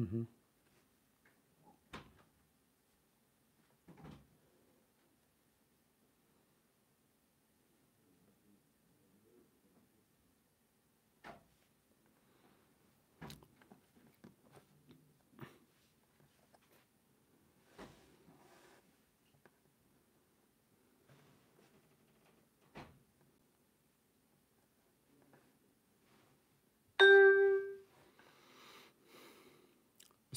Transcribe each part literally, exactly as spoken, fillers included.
Мгм.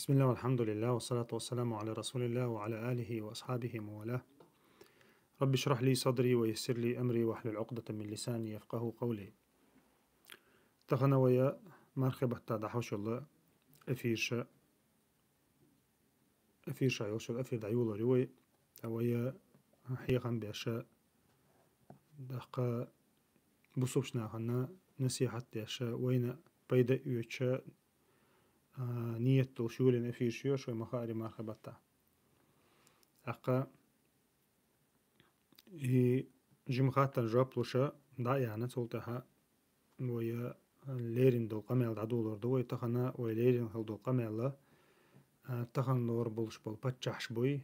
بسم الله والحمد لله والصلاة والسلام على رسول الله وعلى آله وأصحابه ومن والاه. رب اشرح لي صدري ويسر لي أمري واحلل عقدة من لساني يفقهوا قولي. Тахан вай мархий бетта дӀахьош йола эфираш, эфираш йолча эфир дӀайолалур ю вай, вай хьехам беш, тӀаккха бусалба нахана насихьат деш, вайна пайда оьцуш, а, ният долаш йолаенна эфираш ю уж вай ма-, хаарий мархий бетта. ТӀаккха и жима хаттарна жоп луш дӀа а яьнна, цул тӀехьа вай леррина дола къамаьл дӀадолалур ду вай. Тахан вай леррина хила дола къамаьл, а, тахан лоруш болаш бола паччахьаш ба.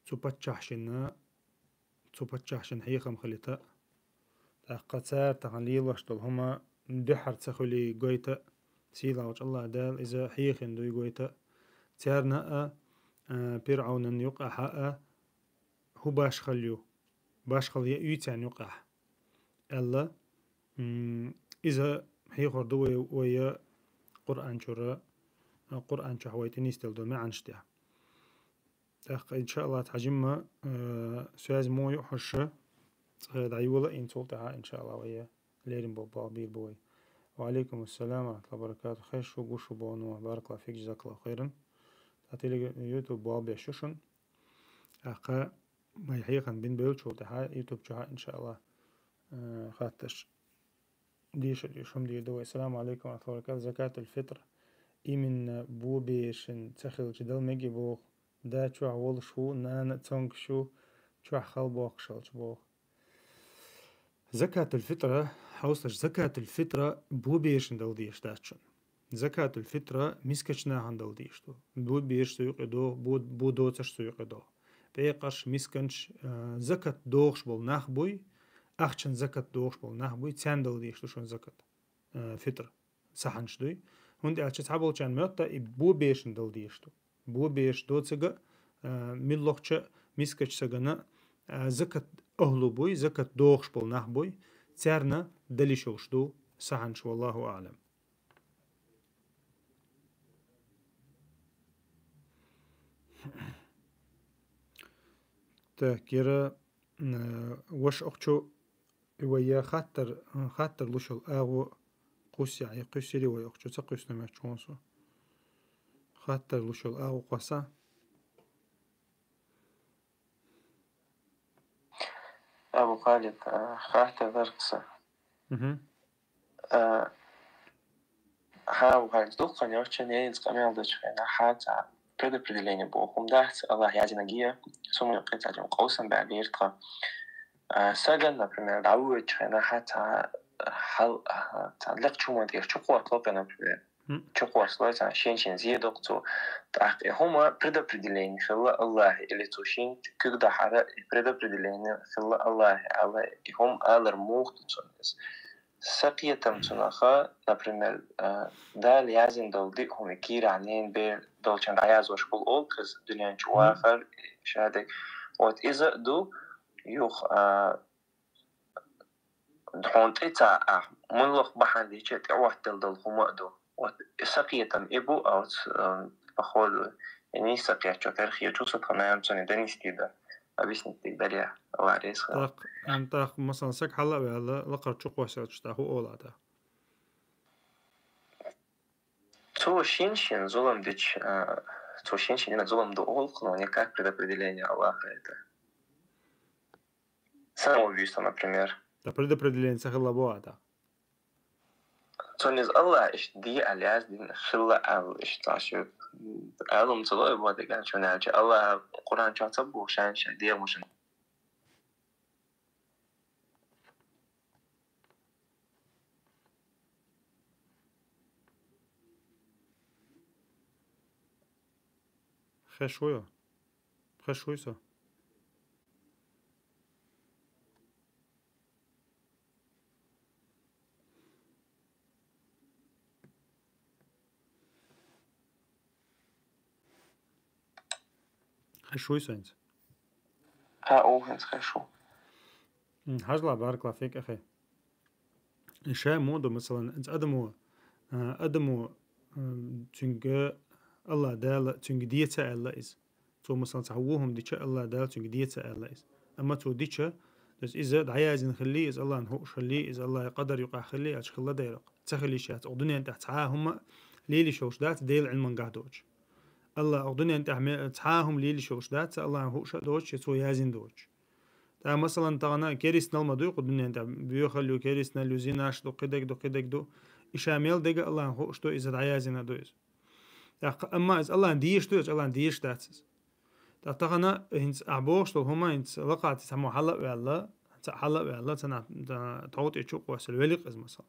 Цу паччахьашта, цу паччахьашта хьехам хилийта, тӀаккха цар тахан лелош дола хӀама дехьара ца хуле гойта, сийлахьча АллахӀ Дала из хьехаенна дуй гойта, царна а, а, ПирӀавнан юкъахьа а хӀу башхал ю, башхал я уй царна юкъахьа, аьлла, м, из хьехор ду вай, вай Къуръан чура, Къуръан чу вай тӀа нисделла дола маьӀанаш тӀа. ТӀаккха, иншааллахӀ, цхьа жимма, э, связь мо ю хьуша, цкъа дӀайола, цул тӀехьа, иншааллахӀ, вай леррина бола болх бийр бу вай. Ва Ӏалайкум ассалам ва рахьматуллахӀи ва баракатухӀ. Хьаьша шу, гуш шу боху, баракаллахӀу фик, жазакаллахӀу хайран. ТӀаккха телег-, ютуб болх беш ю шун. ТӀаккха вай хьехам бина бевллачул тӀехьа ютуб чу, иншааллахӀ, э, хаттараш дешар ю, шун дийр ду вай. Ассаламу Ӏалайкум ва рахьматуллахӀи ва баракатухӀ. Закатуль-фитр именно бо берашна ца хилча дала мегаргдий боху? Да чохь волуш ву, нана цомгуш ю, чохь хала боккхуш хилча боху. Закатуль-фитра, хьовсалаш, закатуль-фитра бо берашна дала дезаш дац шуна. Закатуль-фитра мискачу нахана дала дезаш ду. Бо бераш цу юкъе догӀу, бо, бо доцурш цу юкъе догӀу. Пекъарш, мисканаш, а, закат дохуш болу нах буй, ахчан закат дохуш болу нах буй, царна дала дезаш ду шуна закат, а, фитр, сахьанаш дуй. ХӀунда аьлча цхьаболчарна моьтту и бо берашна дала дезаш ду. Бо бераш доцург а, а, муьлххачу мискачу стагана, а, закат ахӀлу буй, закат дохуш болу нах буй, царна дала йиш йолуш ду сахьанаш, валлахӀу аӀлам. Так, яра, м, ваша охчу, и вай я хаттар, хаттар луш йолу агӀо кхуссехь, я кхуьссири вай охчу, ца кхуьссина моьтту хьуна со. Хаттар луш йолу агӀо кхосса. Абу Халид, а, хаттар дара-кх сан. Мгм. А, хьан ву хьайца дуккха йоцчу, ненца къамел дечу хенахь, хьан цхьа предопределение боху хӀума дац, АллахӀа яздинарг я, со ма юккъе цхьа жима къовсам баьллера тхан. А, сагана, например, дӀавоьдучу хенахь, хьан цхьа хьал, а, цхьа лекхачу хӀуманна тӀера чукхоссало, например. Мгм. Чукхоссало, цхьа шен-шен зе доккху цо. ТӀаккха и хӀума предопределение хилла АллахӀа, или цо шен куьг дахьара и предопределение хилла АллахӀа, аьлла, и хӀума алар муха ду цунна иза? Сан кхетам цунах, например, а, Дала яздина долу диъ хӀума, кийрахь ненан бер долчунна дӀаяздеш хуьлу олу-кх иза, дуьнен чу вахар, шадерг. Вот иза а ду, юха, а, хьуна тӀе ца ахь, муьлхха бахьана дича тӀе Ӏоттаделла долу хӀума а ду. Вот и сан кхетам и бу, а вот, а, по ходу, и нийса кхетчо, тера хетачо со тхан нана цунна донести дан, объяснить дерг дарехь, АллахӀ реза хуьлда. ТӀаккха, ам, тӀаккха, масалан, саг хьала а ваьлла, лакхара чукхоссалча тӀаккха хӀун олу тӀаккха? Цо шен-шен зулам дича, а, цо шен-шен динарг зулам ду олу-кх, но не как предопределение АллахӀа это. Самоубийство, например. Да, предопределение ца хилла боху тӀаккха? Цунна иза АллахӀа иштта де аьлла яздина хилла аьлла, иштта цхьа ши Ӏелам ца ло и боху дагахь, чун аьлча, АллахӀа Къуръан чохь ца боху шайна шайн дегӀамашна. Хеш вуй? Хеш вуй со? Хеш вуй со хӀинца? ХӀаъ, хӀинца хеш ву. М, хьажал, баракаллаху фик, ахи. Ша мо ду, масалан, хӀинца адамо, а, адамо, м, цуьнга Аллах Дала цуьнга де ца аьлла иза. Цо, масалан, цхьа вон хӀума дича, Аллах Дала цуьнга де ца аьлла иза. Амма цо дича, то есть иза дӀаяздина хилли, иза Аллахьан хууш хилли, иза Аллахьан къадар юкъахь хилли, аьлча хилла дайракх. Ца хилийша яц, оха дуьнен тӀехь цхьа а хӀума лелийш йолуш дац Делан Ӏилмангахь доцуш. Аллах оха дуьнен тӀехь ме-, цхьа а хӀума лелийш йолуш дац, Аллахьан хууш а доцуш, я цо яздина доцуш. ТӀаккха, масалан, тахана керстанал ма дуй кху дуьнен тӀехь, боьхалла ю, керстанал ю, зинаш ду, кхидерг ду, кхидерг ду. И ша мел дега Аллахьан хууш ду, иза дӀаяздина ду иза. ТӀаккха, амма иза Аллахьан дезаш ду, иза Аллахьан дезаш дац иза. ТӀаккха тахана хӀинца ахь бохуш долу хӀума хӀинца лакхахь цхьаммо хьала а ваьлла, цхьаъ хьала а ваьлла, цхьанхьа, а, тхов тӀе чу а кхоьссина велира иза, масалан.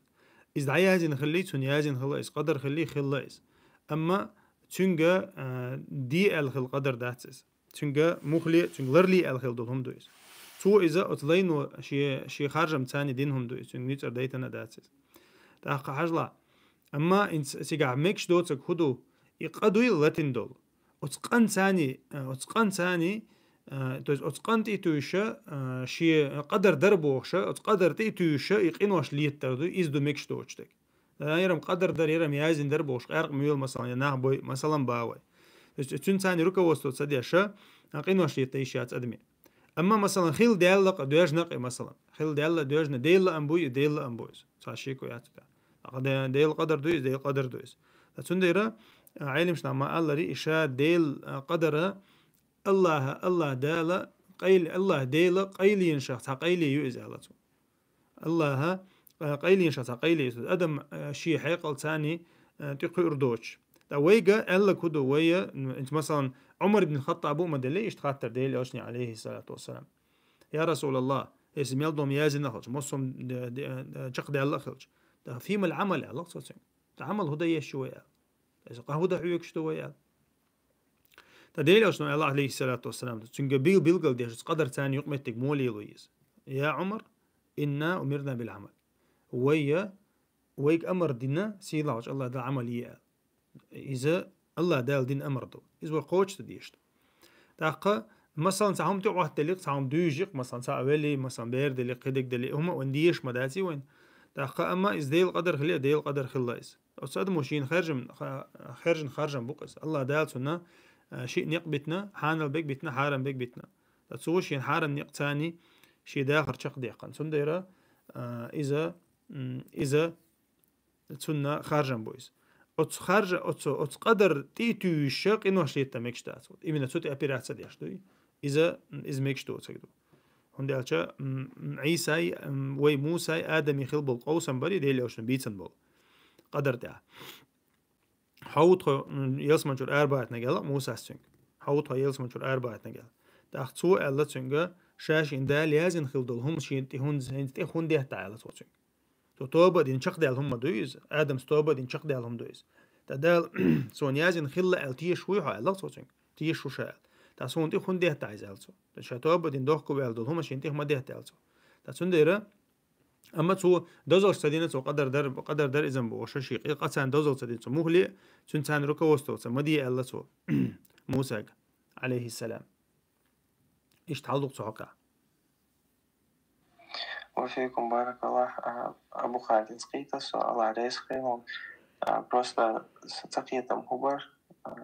Иза дӀаяздина хилли, цунна яздина хилла иза, къадар хилли, хилла иза. Амма цуьнга, а, де аьлла хилла къадар дац иза. Цуьнга муххале, цуьнга ларле аьлла хилла долу хӀума ду иза. Цо иза оцу лайно шен, шен харжамца дина хӀума ду иза, цуьнга нуьцкъара дайтина а дац иза. ТӀаккха хьажал. Амма хӀинца цигахь мегаш доцург хӀун ду? И къа дуй латийна долу. Оцу къанца, а, оцу къанца, а, то есть оцу къан тӀе а туьйсуша, а, шен къадар дара бохуша, оцу къадар тӀе а туьйсуша, и къинош летар ду, иза ду мегаш доцург. Ярам къадар дара, ярам яздина дара бохуш, къаьркъа муьйлу, масалан, я нах бой, масалан, бан вай. То есть цуьнца руководство ца деш, а, къинош летта йиш яц адаме. Амма, масалан, хилла даьлла-кх, доьжна-кх, масалан. Хилла даьлла, доьжна, Делан лаам буй, Делан лаам бу иза. Цхьа шеко яц тӀехь. Делан къадар дуй иза, Делан къадар ду иза. Ткъа цундела, а, Ӏеламнаха ма-аллара, и ша Делан, а, къадара, Аллаха, Аллах Дала, къайл-, Аллах Делан къайленашах цхьа къайле ю иза аьлла цо. Аллаха, а, къайленашах цхьа къайле ю иза. Адам, а, шен хьекъалца, а, тӀекхуьур доцуш. Ткъа вайга аьлларг хӀун ду, вай, м, масалан, Ӏумар ибн Хаттабо а ма делли, иштта хаттар Делан Элчане, алейхиссалату вассалам: «Я Расулаллах, если мел долу яздина хилча, массо а де-, де-, де-, чекхдаьлла а хилча, ткъа фимал Ӏамал?» — аьлла цо цуьнга. ТӀаккха Ӏамал хӀун дан езаш ю вай аьлла. Иза къа хӀун дан хьоьгуш ду вай аьлла. Ткъа Делан Элчано аьлла, алейхиссалату вассалам, цуьнга бил-, билгал деш, оцу къадарца юкъаметтиг мо лело иза: «Я Ӏумар, инна умирна бил Ӏамал». Вай, вайга амар дина, сийлахьчу Аллах Дала Ӏамал е аьлла. Иза Аллах Дала дина амар ду. Иза вай кхочуш дан дезаш ду. ТӀаккха, масалан, цхьа хӀума тӀе Ӏоттаделли-кх, цхьа хӀума дуьйжи-кх, масалан, цхьа а велли, масалан, бер делли, кхидерг делли, хӀума а вайн дезаш ма дац и вайн. ТӀаккха, амма иза Делан къадар хилла, Делан къадар хилла иза. Оцу адамо шена хаьржина, ха-, хаьржина харжам бу-кх иза. Аллах Дала цунна, а, шиъ некъ битина, хьанал бег битина, хьарам бег битина. Ткъа цо шена хьарам некъаца шен дахар чекхдаьккхина. Цундела, а, иза, м, иза цунна харжам бу иза. Оцу харжа-, оцу, оцу къадар тӀе а туьйсуша къинош летта мегаш дац. Вот именно цу тӀе операция деш дуй. Иза, иза мегаш доцург ду. ХӀунда аьлча, м, м, Ӏийсай, м, вай Мусай, Адамий хилла болу къовсам барий Делан Элчано бийцина болу къадар тӀехь. Хьовда хьо, м, ялсаманчуьра арабахийтинарг аьлла Мусас цуьнга. Хьовда хьо ялсаманчуьра арабахийтинарг аьлла. ТӀаккха цо аьлла цуьнга, ша шена Дала яздина хилла долу хӀума шена тӀе хӀунда, хӀинца тӀе хӀунда детта аьлла цо цуьнга. Цо тоба а дина чекхдаьлла хӀума ма дуй иза. Адамс тоба а дина чекхдаьлла хӀума ду иза. Ткъа Дала, суна яздина хилла аьлла тешаш вуй хьо аьлла цо цуьнга. Тешаш ву ша аьлла. Ткъа суна тӀе хӀунда детта иза аьлла цо. Ткъа ша тоба а дина дохко ваьлла долу хӀума шена тӀе хӀунда детта аьлла цо. Ткъа цундела, амма цо дозаллаш ца дина, цо къадар дар, къадар дар иза бохуш, шен къа-, къаца дозалла ца дина цо. Муххале а, цуьнца руководствоваться ма де аьлла цо Мусага, алейхиссалам. Иштта хьал ду-кх цу хьокъехь. Ва фикум баракаллах, а, Абу Халид, хӀинца кхийтар со, Аллах реза хуьлда, а, просто с-, сан кхетам хӀун бара, а,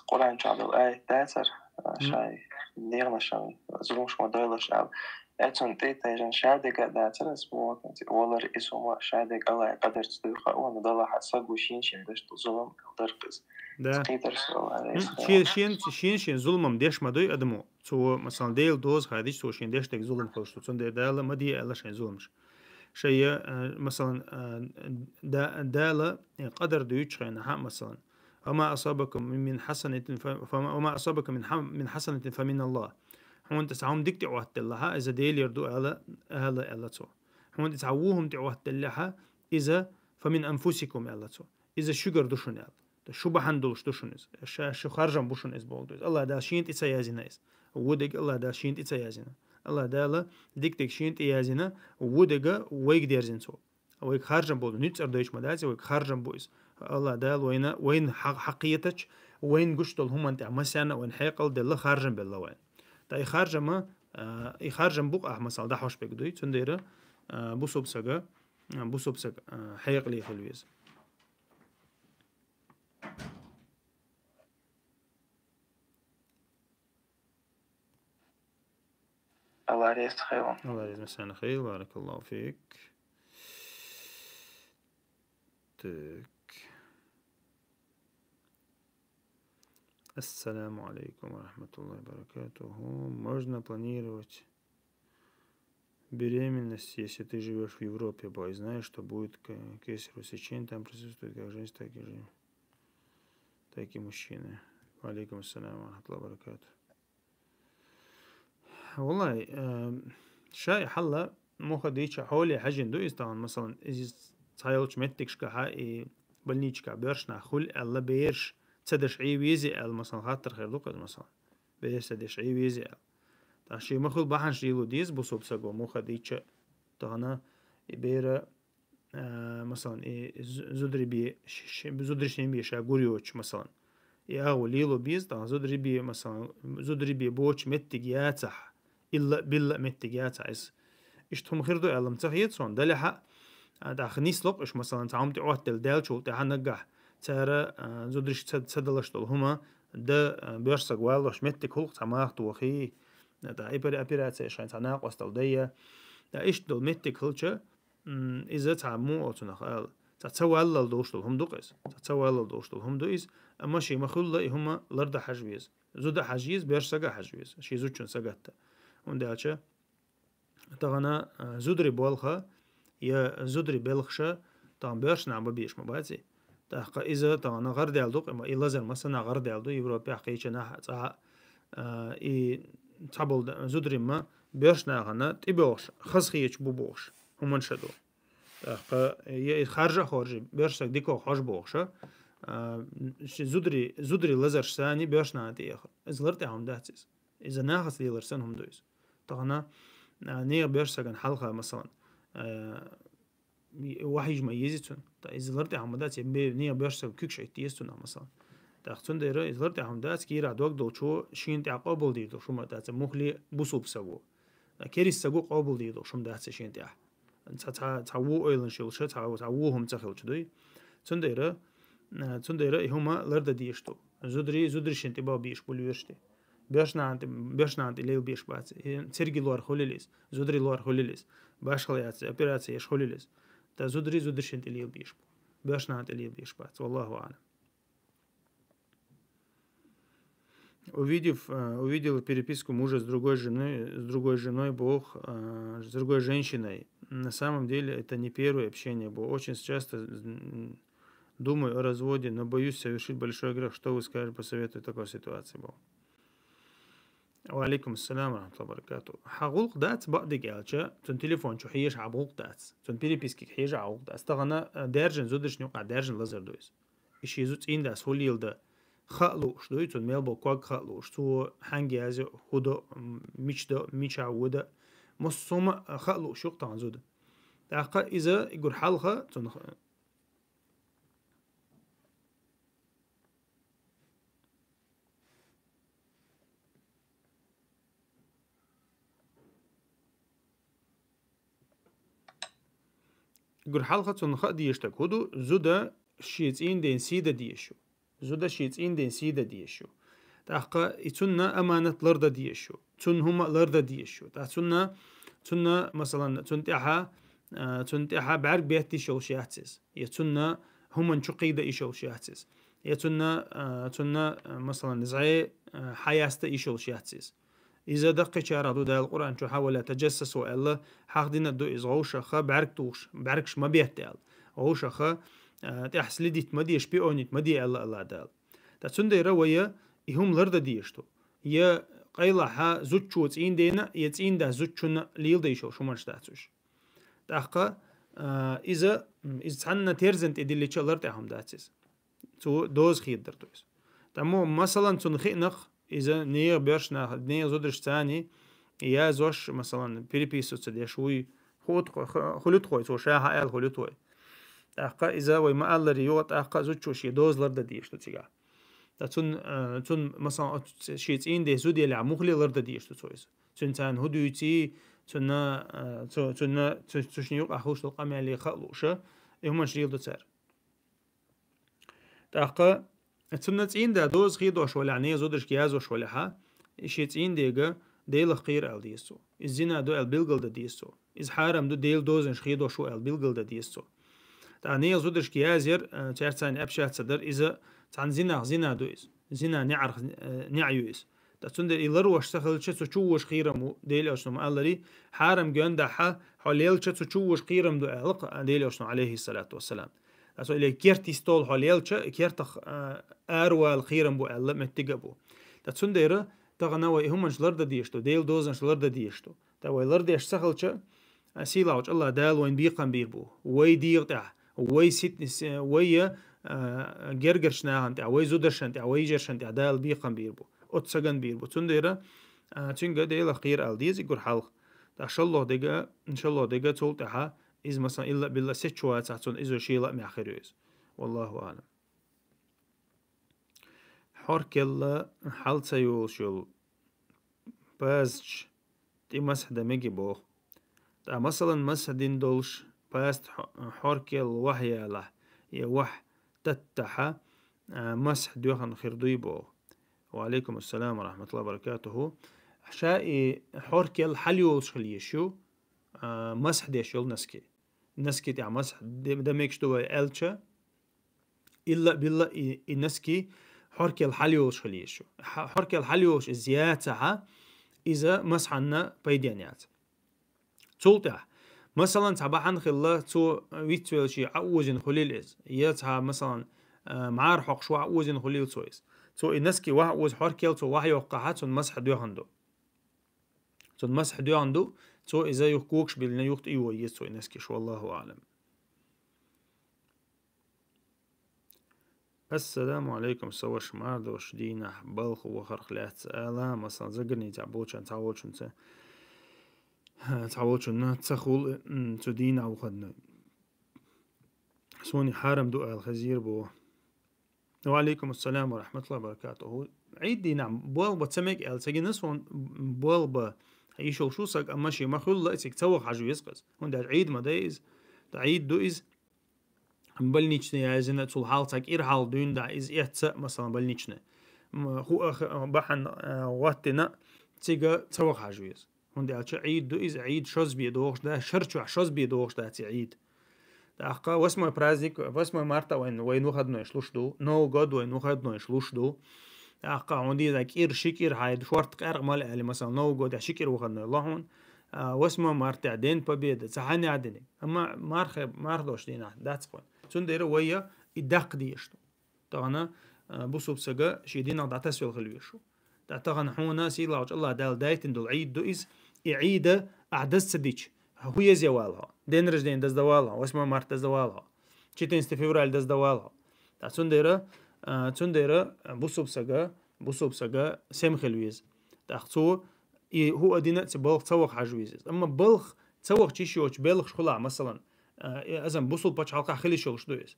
Къуръан чохь долу аят дацара, а, шайн дегӀанашна зуламаш ма дойлаш аьлла. Эцунна тӀе тайжина шадерг а дацара, аса боху, валар иза хӀума шадерг Аллахьан къадарца дуьйху, ванна далахь а саго шен-шен деш долу зулам дара-кх иза. Да. Кхийтар со, Аллах реза хуьлда. Шен, шен, шен-шен зулам деш ма дуй адамо. Цо, масалан, Делан доза хадийча, цо шен деш дерг зулам хуьлуш ду. Цундела Дала ма де аьлла шайн зуламаш. Шайя, а, масалан, а, Да-, Дала, э, къадар дуьйцучу хенахь, масалан: «Ва ма асабакум мин хьасанатин фа, фа, ва ма асабакум мин хьа-, мин хьасанатин фа мин Аллах». Хьуна тӀе цхьа хӀума дика тӀе Ӏоттаделлахь, иза Делера ду ала, ала аьлла цо. Хьуна тӀе цхьа вон хӀума тӀе Ӏоттаделлехь, иза фа мин анфусикум аьлла цо. Иза шуьгара ду шуна аьлла. Шу бахьана долуш ду шуна иза. Ша, шу харжам бу шуна иза бохург ду иза. АллахӀ Дала шена тӀе ца язйина иза. Ву дега АллахӀ Дала шена тӀе ца язйина. АллахӀ Дала дика-дика шена тӀе язйина, ву дега вайга дерзина цо. Вайга харжам бу, нуьцкъара дойчу ма дац, вайга харжам бу иза. АллахӀ Дала вайна, вайна хьа-, хьакхетачу, вайна гуш долу хӀуманна тӀехь массарна а вайна хьекъал делла, харжам белла вайна. Ткъа и харжама, а, и харжам бу-кх ахь, масала, дӀахьош берг дуй, цундела, а, бусалба сага, а, бусалба сага, а, хьекъале хила веза. АллахӀ реза хуьлда. АллахӀ реза хуьлда, баракаллаху фик. Так. Ассаламу алейкум ва рахматуллахи ва баракатуху. Можно планировать беременность, если ты живешь в Европе, бо, и знаешь, что будет к-, кесарево сечение, там присутствует как женщина, так и жен-, так и мужчина. Ва алейкум ассалам ва рахматуллахи ва баракатуху. Валлай, э, ша и хьалла муха дийча хьоле хьаьжжина ду иза тахана, масалан, иза цхьайолчу меттигашкахьа и больничка боьрша нах хуьлу аьлла, бераш ца деш Ӏийвези аьлла, масалан, хаттар хир ду-кх иза, масалан. Бераш ца деш Ӏийвези аьлла. ТӀаккха шен ма хуьлу бахьанаш лело деза бусалба саго муха дийча тахана и бера, а, масалан, и зу-, зударий бе, ш-, ш-, зударий шен бе ша гур йоцуш, масалан. И агӀо лело беза, тӀаккха зударий бе, масалан, зударий бе боцу меттиг яцахь, илла а, билла а меттиг яцахь иза. Иштта хӀума хир ду аьлла-м ца хета суна, делахь а, а, тӀаккха нисло-кх уьш, масалан, цхьа хӀума тӀе Ӏоттаделла даьллачул тӀаьхьа наггахь цара, а, зударий ша ца, ца далаш долу хӀума, да, а, боьрша саг валлалц меттиг хуьлу-кх цхьа маха тохий, а, тӀаккха и пер-, операци шайн цхьа накъосталла дайя. ТӀаккха иштта долу меттиг хилча, М, иза цхьа муха оцунах ала. Цхьа ца валлал долуш долу хӀума ду-кх иза. Цхьа ца валлал долуш долу хӀума ду иза. Амма шен ма хуьллу и хӀума лардан хьажа веза. Зуда хьажа еза, боьрша сага хьажа веза. Шен зудчун сагатта. ХӀунда аьлча тахана, а, зударий болх, я зударий белхаш, тахана боьрша нах бан безаш ма бац и. ТӀаккха иза тахана гӀардаьлла ду-кх, и лазар массанхьа гӀардаьлла ду, Европехь кхечанхьа цкъа, а, и цхьаболу да-, зударий ма боьрша нахана тӀебоьлхуш, хазахеташ бу бохуш, хӀуманаш а ду. ТӀаккха я и харжа а хоржий, боьрша саг дика хьожа бохуш, а, ши зударий, зударий лазарш санна боьрша нахана тӀеэхар. Иза лар тӀехь хӀума дац иза. Иза нахаца лелар санна хӀума ду иза. Тахана, а, нехан боьрша сагана хьалха, масалан, а, вахьийжа ма еза цунна. ТӀаккха иза лар тӀехь хӀума дац, я бе-, нехан боьрша сага куьгаш хӀитта еза цунах, масалан. ТӀаккха цундела иза лар тӀехь хӀума дац, кийрахь дог долчо шена тӀехь къобалдийр ду хӀума дац, мухли бусулба саго. Керист саго къобалдийр ду хӀума дац шена тӀехь. Цхьа, цхьа, цхьа ву ойланаш йолуш, цхьа, цхьа ву хӀума ца хилча дуй. Цундела, а, цундела и хӀума лардан дезаш ду. Зударий, зударий шен тӀе бан безаш бу лоьраш тӀе. Боьрша нахана тӀе, боьрша нахана тӀе лела безаш бац. И церги лор хуьлийла иза, зударий лор хуьлийла иза. Башхала яц, операци еш хуьлийла иза. ТӀаккха зударий, зударий шен тӀе лела безаш бу. Боьрша нахана тӀе лела безаш бац. Валлаху аӀлам. Увидев, э, увидел переписку мужа с другой женой, с другой женой, бо, э, с другой женщиной. На самом деле это не первое общение было. Очень часто, м, думаю о разводе, но боюсь совершить большой грех. Что вы скажете, посоветуете в такой ситуации, бо? Ва алейкум ассалам ва рахматуллахи ва баракатух. Хьан гӀуллакх дац бакъдерг аьлча, цуьнан телефон чу хьежа хьан гӀуллакх дац. Цуьнан перепискега хьежа хьан гӀуллакх дац. Тахана, э, даьржина зударшна юкъахь даьржина лазар ду иза. И шен зу-, цӀийнда хӀун леладо хаа лууш ду, цуьнан мел болу ког хаа лууш, цо хьаьнга язйо, хӀун до, м, мича до, мичахь ву до. Массо а хӀума хаа лууш ю-кх тахана зуда. ТӀаккха иза и гур хьалха, цунах Гур хьалха цунна хаа дезаш дерг хӀун ду, зуда шен цӀийнан ден сий дан дезаш ю. Зуда шен цӀийнан ден сий дан дезаш ю. ТӀаккха и цунна аманат лардан дезаш ю. Цунна хӀума лардан дезаш ю. ТӀаккха цунна, цунна, масалан, цунна тӀаьхьа, а, цунна тӀаьхьа бӀаьрг бетта йиш йолуш яц иза. Я цунна хӀуманна чу кхийда йиш йолуш яц иза. Я цунна, а, цунна, а, масалан, зӀе, а, хьаяста йиш йолуш яц иза. Иза даккхийчарах ду Дала Къуръан чу: «Хьа ва ла таджассасу», аьлла, хьахдина ду иза вовшахха бӀаьрг тухуш, бӀаьргаш ма бетта аьлла. Вовшахха, а, тӀехь следить ма де, шпионить ма де аьлла АллахӀ Дала. Ткъа цундела вай и хӀума лардан дезаш ду. Я къайлахьа зудчо цӀийнан дена, я цӀийнда зудчунна леладайча хӀуманаш дац уьш. ТӀаккха, а, иза, иза цхьанна терзан тӀе диллича лар тӀехь хӀума дац иза. цо доза хедар ду иза. ТӀаккха, масалан, цунна хиънах, иза нехан боьршнах, нехан зударшца цхьана язъеш, масалан, переписываться деш вуй, ху-, ху-, хулийтхой цо, ша хьааьлла хулийтхой. ТӀаккха иза вай ма-аллара юха, тӀаккха зудчо шен доза лардан дезаш ду цигахь. ТӀаккха цун, э, цун, масалан, оцу шен цӀийнан ден зуда елахь муххале лардан дезаш ду цо иза. Цуьнан царна хӀун дуьйций, цунна, э, цу-, цунна, цу-, цу шинна юкъахь хууш долу къамеле хаа лууш, и хӀуманаш леладо цара. ТӀаккха цунна цӀийнан да доза хедош валахь, нехан зударшка язъеш валахь, и шен цӀийнан дега Делах кхера ала деза цо. Иза зина ду аьлла билгалдан деза цо. Иза хьарам ду, Делан дозанаш хедош ву аьлла билгалдан деза цо. ТӀаккха нехан зударшка язъяр, э, цаьрца цхьана общаться дар, иза цхьана зинах зина ду иза. Зина неӀарх, э, неӀ ю иза. ТӀаккха цундела и ларвеш ца хилча, цу чу вуш кхерам ву, Делан Элчано ма-аллара, хьарам гондахьа хьо лелча, цу чу вуш кхерам ду аьлла кх-, Делан Элчано, алейхиссалату вассалам. Аса или керта йистехула хьо лелча, кертах, а, аравала кхерам бу аьлла меттиг а бу. Ткъа цундела тахана вай и хӀуманаш лардан дезаш ду, Делан дозанаш лардан дезаш ду. Ткъа вай лардеш ца хилча, а, сийлахьчу АллахӀ Дала вайна бекхам бийр бу. Вай дегӀа тӀехь, вай ситнис, вай, а, гергарчу нахана тӀехь, вай зударшна тӀехь, вай йижаршна тӀехь Дала бекхам бийр бу. Оццу сагана бийр бу. Цундела, а, цуьнга Делах кхера ала деза и гур хьалха. Ткъа шоллагӀа дерг, шоллагӀа дерг цул тӀаьхьа иза, масалан, илла а билла сецчу вацахь, цунна иза шен лаамехь хир ю иза. Валлаху аӀлам. Хьоркелла хьал ца йолуш йолу пазачу тӀе масхь дан мегий боху. Ткъа, масалан, масхь дина долуш паза хьо-, хьоркелла вахьа ялахь, я вахьа таттахьа, а, масхь доьхна хир дуй боху. Ва алейкум ассалам ва рахматуллахи ва баракатуху. Ша и хьоркелла хьал йолуш хила йиш ю, а, масхь деш йолу носки. Носки тӀехь масхь де-, дан мегаш ду вай аьлча, илла а билла и, и носки хьоркелла хьал йолуш хила йиш ю. Хьа-, хьоркелла хьал йолуш иза яцахьа, иза масхьанна пайден яц. Цул тӀаьхьа, масалан, цхьа бахьана хилла, цо вицвелла шен Ӏа озийна хуьлийла иза. Я цхьа, масалан, а, мӀара хьокхуш вахьа озийна хуьлийла цо иза. Цо и носки вахьа оза хьоркелла цо вахьа йоккхахьа, цунна масхь доьхна ду. Цунна масхь доьхна ду, цо иза юха когаш биллина, юха тӀе йо еза цо и носкиш, валлаху аӀлам. Ассаламу алейкум, сан ваша, мардош дийнахь балха вахарх лаьцна ала, масалан, заграницехь болчарна цхьаволчунца, цхьаволчунна ца хуьлу, м, цу дийнахь выходной. Суна хьарам ду ала хезира боху. Ва алейкум ассалам ва рахматуллахи ва баракатуху. Ӏийд дийнахь болх бан ца мега аьлла ца гина суна, болх бан йиш йолуш ву саг, амма шен ма хуьллу а цига ца ваха хьажа веза-кх иза. ХӀунда аьлча Ӏийд ма дай иза. Ткъа Ӏийд ду иза. Больничный яздина, цул хьалха цхьа кӀира хьалха дуьйна дӀа иза эцца а, масалан, больничный. М, хӀу а х-, бахьана, а, гӀоттина, цига ца ваха хьажа веза. ХӀунда аьлча Ӏийд ду иза, Ӏийд шозбе догӀуш дац, шар чохь шозбе догӀуш дац и Ӏийд. ТӀаккха восьмой праздник, восьмое марта вайн, вайн выходнойш луш ду, Новый год вайн выходнойш луш ду. ТӀаккха хьуна деза кӀира, ши кӀира хьайда, шорта къаьркъа мала аьлла, масалан, Новый годехь ши кӀира выходной ло хьуна, а, восьмое мартехь, День Победы, ца хьанехь диниг. Амма мархе-, мархдош дийнахь дац кхуьн. Цундела вайя и даккха дезаш ду. Тахана, а, бусулба сага шен динах дӀатасвелла хила везаш ву. Ткъа тахана хьуна сийлахьчу АллахӀ Дала дайтина долу Ӏийд ду иза. И Ӏийда ахь даза ца дича, хӀун еза вала хьо? День рождения даза дан вала хьо, восьмое марта даза дан вала хьо, четырнадцатое февраля даза дан вала хьо. Ткъа цундела, а, цундела бусулба сага, бусулба сага сема хила веза. ТӀаккха цо и хӀу а дина а ца балха ца ваха хьажа веза иза. Амма балха ца вахча йиш йоцу белхаш хуьлахь, масалан, а, и азам бусулба пачхьалкхахь хила йиш йолуш ду иза.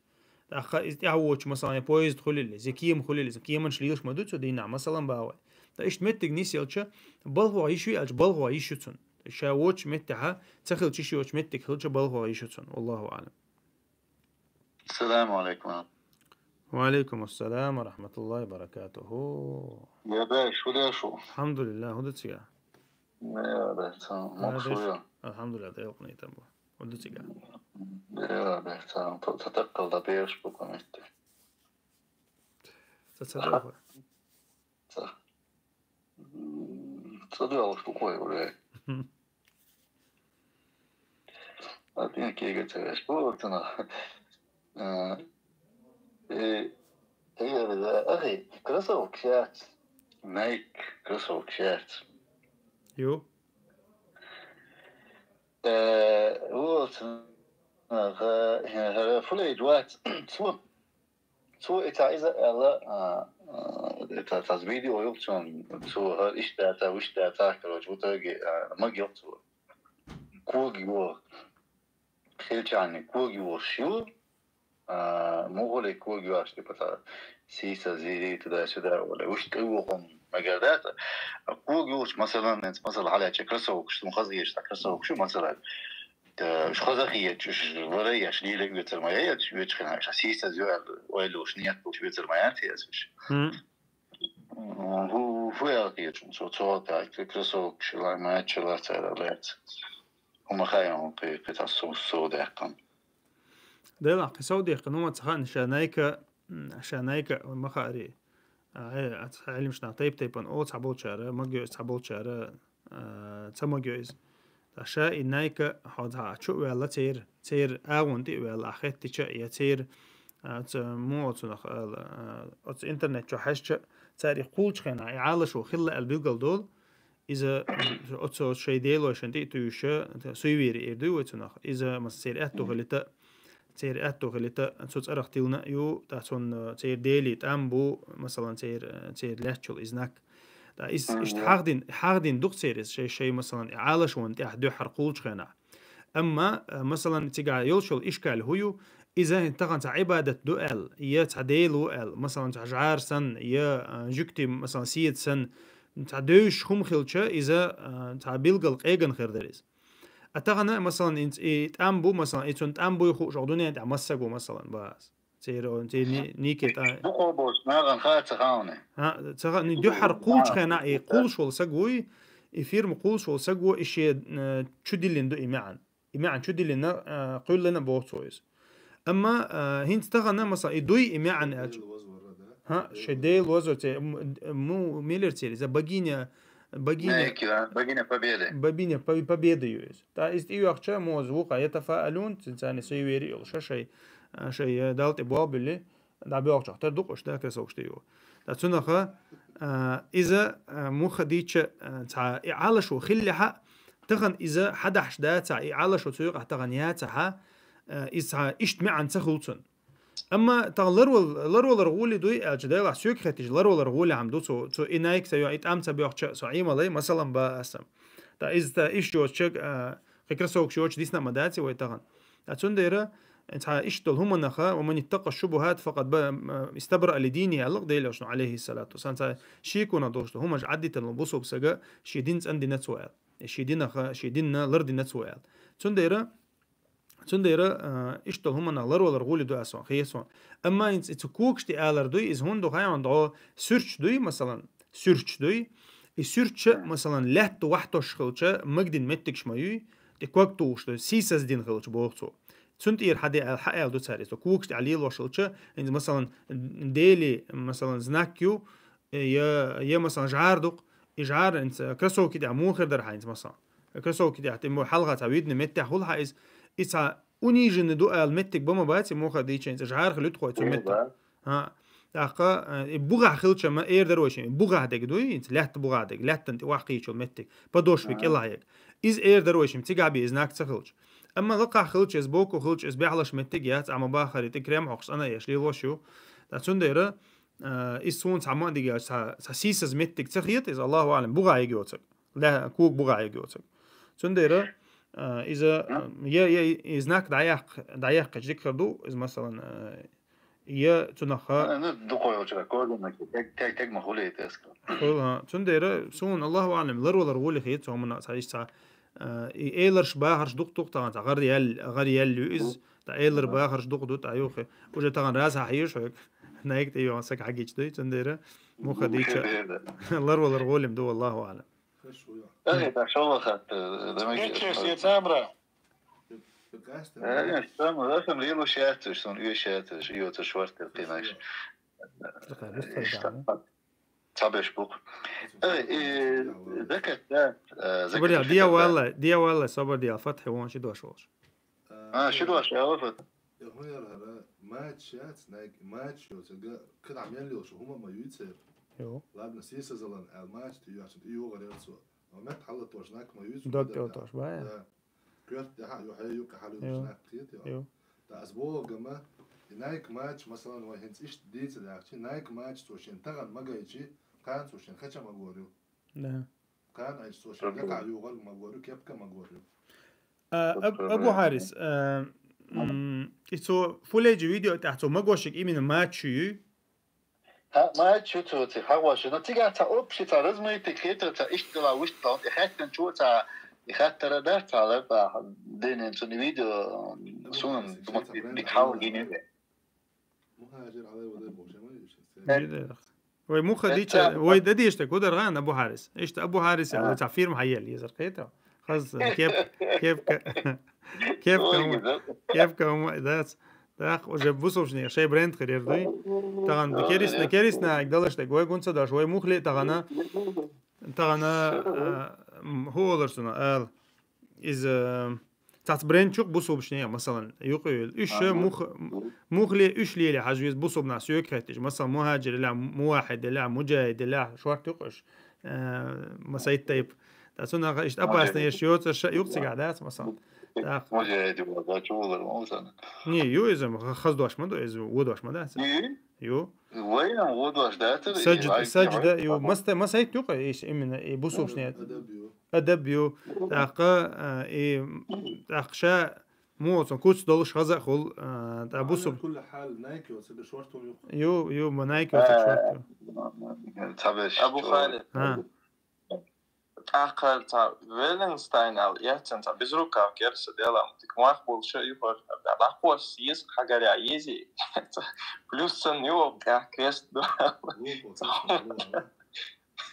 ТӀаккха иза тӀаьхьа воцуш, масалан, я поезд хуьлийла, я кема хуьлийла, иза кеманаш лелаш ма ду цу дийнахь, масалан, бахьа вай. Ткъа иштта меттиг нисъелча, балха ваха йиш ю аьлча, балха ваха йиш ю цунна. Ша воцуш меттехьа, ца хилча йиш йоцу меттиг хилча, балха ваха йиш ю цунна. Валлаху аӀлам. Ассаламу алейкум. Ва алейкум ассалам ва рахматуллахи ва баракатуху. Я даш, хӀун деш ву? Алхьамдулиллах, хӀун ду цига? Я даш, ца, мукс ву я. Алхьамдулиллах, Дела къинхетам бу. ХӀун ду цига? Я даш, ца, ца таккхал да бераш бу кху меттиг. Ца, ца дохуй. Ца. М, ца доьлхуш ду кхой, вре. А, тӀе кега ца веш, бу цунах. А, э, э, ахи, кроссовкаш яц. Nike кроссовкаш яц. Ю. Э, вот, ага, ага, фулейд вац. Цо Цо и цхьа иза аьлла, а, а, это, цхьа видео йолчун, цо хӀара иштта даьтта, вуьшта даьтта, короче, в итоге, а, маг йолчу. Кога йо. Хилчарни кога йош ю. А, мугӀуле кога йош, типа, та, сийса, зири, туда-сюда, оля. Вуьшта кӀайвохун магар даьтта. А кога йош, масалан, ненц, масала, хьаляча кроссовкаш, ну, хазгеш, та кроссовкаш, масалан. Та, уж хаза хиеча, уж вара еш, лилег вецар ма яц, веч хина, уж сийса зюар, ойла уж, нет, уж вецар ма яц, яц уж. Хм. М, ху-, ху ял хиечун, со, со, та, кроссовкаш, ла, ма, чела, цара, лец. ХӀума хайон, кхы, кхы, та, со, со, дехкан. Дела, кхы со, дехкан, ну, ма, цхьан, ша, Найка, м, ша, Найка, ма, хари. А, э, а, цхьа, Ӏилмаш нах тайп-тайпан, о, цхьа болчара, магио, цхьа болчара, а, ца магио из. Та ша и Найка хьо дӀа чу а ваьлла, цер, цер агӀон тӀе а ваьлла, а хеттича, я цер, а, ца му оцунах, а, а, оцу интернет чу хьаьжча, цари кхулчхена, и Ӏалашо хилла аьлла билгал долу, иза, оцу шай делошан тӀе а туьйша, суйвери эр дуй вай цунах. Иза, маса, цер аьтту хилита, цер аьтту хилита, цу цӀарах тилна а ю, та цунна цер дели тӀам бу, масалан, цер, цер лаьччул и знак. Та ис-, иштта хьахдин, хьахдин дух цер иза, шай, шай, масалан, и Ӏалашван тӀехь дуьххьара кхулчхенахь. Амма, а, масалан, цигахь йолчул ишкал хӀу ю, иза тахана цхьа Ӏибадат ду аьлла, я цхьа дела ву аьлла, масалан, цхьа жӀар санна, я, а, жуьгти, масалан, седа санна, цхьа девзаш хӀума хилча, иза, а, цхьа билгал къеган хир дара иза. А тахана, масалан, инц-, и тӀам бу, масалан, и цунна тӀам буй хууш, дуьнен тӀехь массаг ву, масалан, бааз. Церон, цер ни-, нике тӀа. Бу кхо бош, нагӀан хаа ца хауне. А, ца ха-, ни дуьххьара кхулчхена, и кхулш волу саг вуй, и фирма кхулш волу саг ву, и шен, э, чу диллина ду и маьӀан. И маьӀан чу диллина, э, кхуьллина боху цо иза. Амма, э, хӀинца тахана, масалан, и дуй, и маьӀан аьлча. ХӀа, шайн Дела вазор церан, м-, м-, миллер церан, иза богиня, богиня, Богиня Победы. Богиня По-, Победы ю иза. Та иза тӀейоьхча, моза вукха, я тафаалун, цин царна суйвери йолуш, шай, а, шай, э, Далла тӀе болх билли, дӀабоьлхучохь тера дукъуш, да, кроссовкаш тӀе ю. Та цунаха, а, иза, а, муха дийча, а, цхьа и Ӏалашо хиллехьа, тахана иза хьадахьаш дацахь, и Ӏалашо цу юкъахь тахана яцахьа, а, иза цхьа иштта маьӀан ца хуьлу цунна. Амма тахана ларвал-, ларвалар гӀули дуй аьлча, делахь соьга хетташ ларвалар гӀули хьама ду, цо, цо и Nike ца йо, и тӀам ца боьхча, со Ӏиймалай, масалан, ба аса. Та иза та иштта йоцу чаг, а, кхин кроссовкаш йоцу дисна а ма дац вай тахана. Та цундела, цхьа иштта долу хӀуманаха, «Ва ман иттакъа шубухат факъад ба-, м, истабра ли дини», аьлла Делан Элчано, алейхиссалату вассалам, цхьа шеконах долуш долу хӀуманаш Ӏаддитан ло бусулба сага, шен дин цӀандина цо аьлла. Шен динаха, шен динна лардина цо аьлла. Цундела, Цундела, а, иштта долу хӀуманах ларвалар гӀули ду аса, хесон. Амма инца, и цу когаш тӀе алар дуй, иза хӀунда ду хаьий, дӀо суьрч дуй, масалан, суьрч дуй. И суьрч, масалан, лаьтта вахьтош хилча, магдин меттигаш ма юй, тӀе ког тухуш дуй, сийсаздина хилча боху цо. Цунна тӀера хьан де аьлла, хьан аьлла ду цара иза. Когаш тӀе лелош хилча, инца, масалан, дели, масалан, знак ю, я, я, масалан, жӀар дукъ, и жӀар, инца, кроссовки тӀехь муха хир дара хьан, инца, масалан. Кроссовки тӀехь, тем более, хьалха цхьа видно меттехь хуьлу хьан иза, и цхьа униженный ду ала меттиг ба ма бац, и муха дийча, инца, жӀар хила ю тхо цу меттехь. ХӀа. ТӀаккха, э, и бугӀахь хилча ма эр дара вайшимма, и бугӀахь дег дуй, инца, лаьтта бугӀахь дег, лаьттан тӀе вахкийчул меттиг, подошва кӀелахь ег. Иза эр дара вайшимма, цигахь бен и знак ца хилча. Амма лакхахь хилча, иза боку хилча, иза бехьалаш меттиг яц, а ма бахари, тӀе крем хьокхуш, цӀана еш, лелош ю. Ткъа цундела, а, иза суна цхьа ма а дигаш, цхьа, цхьа сийсаз меттиг ца хета иза, Аллаху аӀлам, бугӀа йиг йоцург. Ла-, куг бугӀа йиг йоцург. Цундела, а, иза, а, я, я, и знак дӀаяккх-, дӀаяккхича дика хир ду, иза, масалан, а, я цунах ха- А, ну, дукха йолчара, кожаный, таг, таг, таг ма хуьлий, тескал. Хуьлу, а. Цундела, суна, Аллаху аӀлам, ларвалар гӀули хета, цу хӀуманах цхьа иштта цхьа, а, и эларш бахарш дукха-дукха тахана, цхьа гӀар ял-, гӀар ял ю иза, ткъа элар бахарш дукха ду, ткъа юххе. Уже тахана раз хьан хьийша хьоьга, Nike тӀе йоьхна сага хьагича дуй, цундела муха дийча, ларвалар гӀолим ду, валлаху аӀлам. Эй, да, шо вахат, э, да, мы Эчес, я тамра. Э, там, да, там лилуш яцуш, сон уьш яцуш, йоцуш вартер къинаш. Цхьабеш бу. Э, э, закат, да, э, собар диал, закат, диал, да. Валла, диал, валла, собар диал, фатхьи вон ши дош волуш. А, ши дош, я, вот. Я хӀун яра хӀара, матч яц, Nike, матч йоцург, кхидӀа мел йолуш, хӀума ма юй церан. Йо. Ладно, сийсазалан аьлла, матч тӀе йоьхча, тӀе йогӀар яра цо. Амма меттахь хьалатош знак ма юй цо. Дог кӀелтош, ба, я? Да. Коьрта тӀехьа а ю, хье юккъе хьалуьйцуш знак кхета, йо. Йо. Да, ас боху гама, и Nike Match, масалан, вай хӀинца иштта дийца дахчи, Nike Match цо шен тагӀан магайчи, кхана цо шен хача магор ю. Да. Кхана айчи цо шен Окей. Гакъа югъал магор ю, кепка магор ю. А, Аб-, Абу Хьарис, а, м, и цо фулейджи видео тӀехь цо магошик именно Матч ю? Ха, Матч ю цо ци хагошу, но цига ца общий, ца размытый, хето ца иштдала, уштдала, и хаттан чу ца, и хаттара да, ца лепа, денен цуни видео, сунан, думат, бик хал гини. Мухаджир Алай Вадай бохшама ишин. Вай муха дича, вай дадиш так удар ган Абу Харис. Иштта Абу Харис, я, ца фирма хьаял, езар кхета. Хаз кеп, кепка, кепка, кепка, дац. Так, уже бусовшни, шей бренд херер дуй. Таган керисна, керисна, ак далаш так, вай гунца даш, вай мухли тагана, тагана, а, м, ху олар суна, ал. Из, а, цац бренд чук бусовшни, масалан, юкъуй. Иш Ага. мух-, мухли, иш лили хажвиз бусовна сюк хеттиш. Масалан, мухаджир ила, мувахид ила, муджахид ила, шварт юкъуш. Э, масайт тайп. Та цуна иш опасный иш йоц, ша юкъ цига, да, масалан. Так. Муджахид ила, да, чувулар, масалан. Не, ю изм, ха-, хаздош ма до, изм, водош ма, да. Не? Ю. Вайна водош, да, ты, Саджда, ай, саджда, ай, ю, ай. Маста, масайт юкъ, иш именно, и бусовшни. Адаб ю. Адаб ю. Так, э, и, так, ша, муцан куц долуш хаза хул, э, та бусов. Кулли хал Nike ва цаби шварт ю. Ю, ю, ма Nike ва цаби шварт ю. Цаби Абу шварт. Халид. А. ТӀаккха ца Веленстайн ал яцан ца безрукавка керса дела, тик мах болуша юхар, да, лакхос ез хагаря ези. Плюс сан ю, да, крест. Да.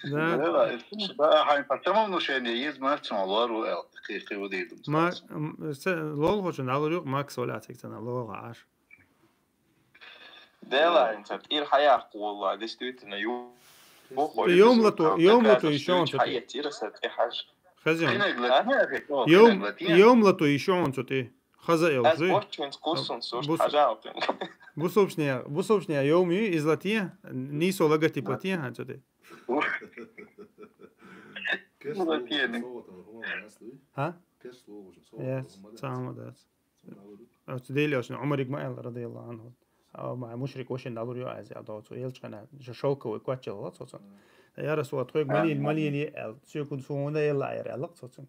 Да, да, это, да, хай, по самому внушению ез мах цун лору эл, кы-, кы удидум. Ма-, м, се, лол хочун алур юк, Макс оля цик цана лол аш. Дела, инца, ир хаяк, валла, действительно, ю-, бу хой, Йом лато, как йом раз лато ещё он что-то. Хаяк, ир сат, и хаш. Хазин. Хинег лат, А? не, о, Йом, хинег лат, я. Йом лато ещё он что-то. Хаза ел, Аз жи? Борчун вкусон, А, слушай, бус-, хажал ты. Бусовшния, бусовшния йом ю из латия, нисо логотип латия, ха, что-то. Кеш Ну, латия, слово, не. Слово там, по-моему, раз, да? А? Кеш слово, уже слово, Я, по-моему, да. Сама, да. А цу дели ошна Умар ибн Ал радияллаху анху. А ма мушрик ошен далур ю ази, а до цу елч хана, же шелковый квачел ла цоцун. Мгм. Я Расул, тхойг А, малил, мгм. малил е ал, сюкун сумуна ела айр алак цоцун.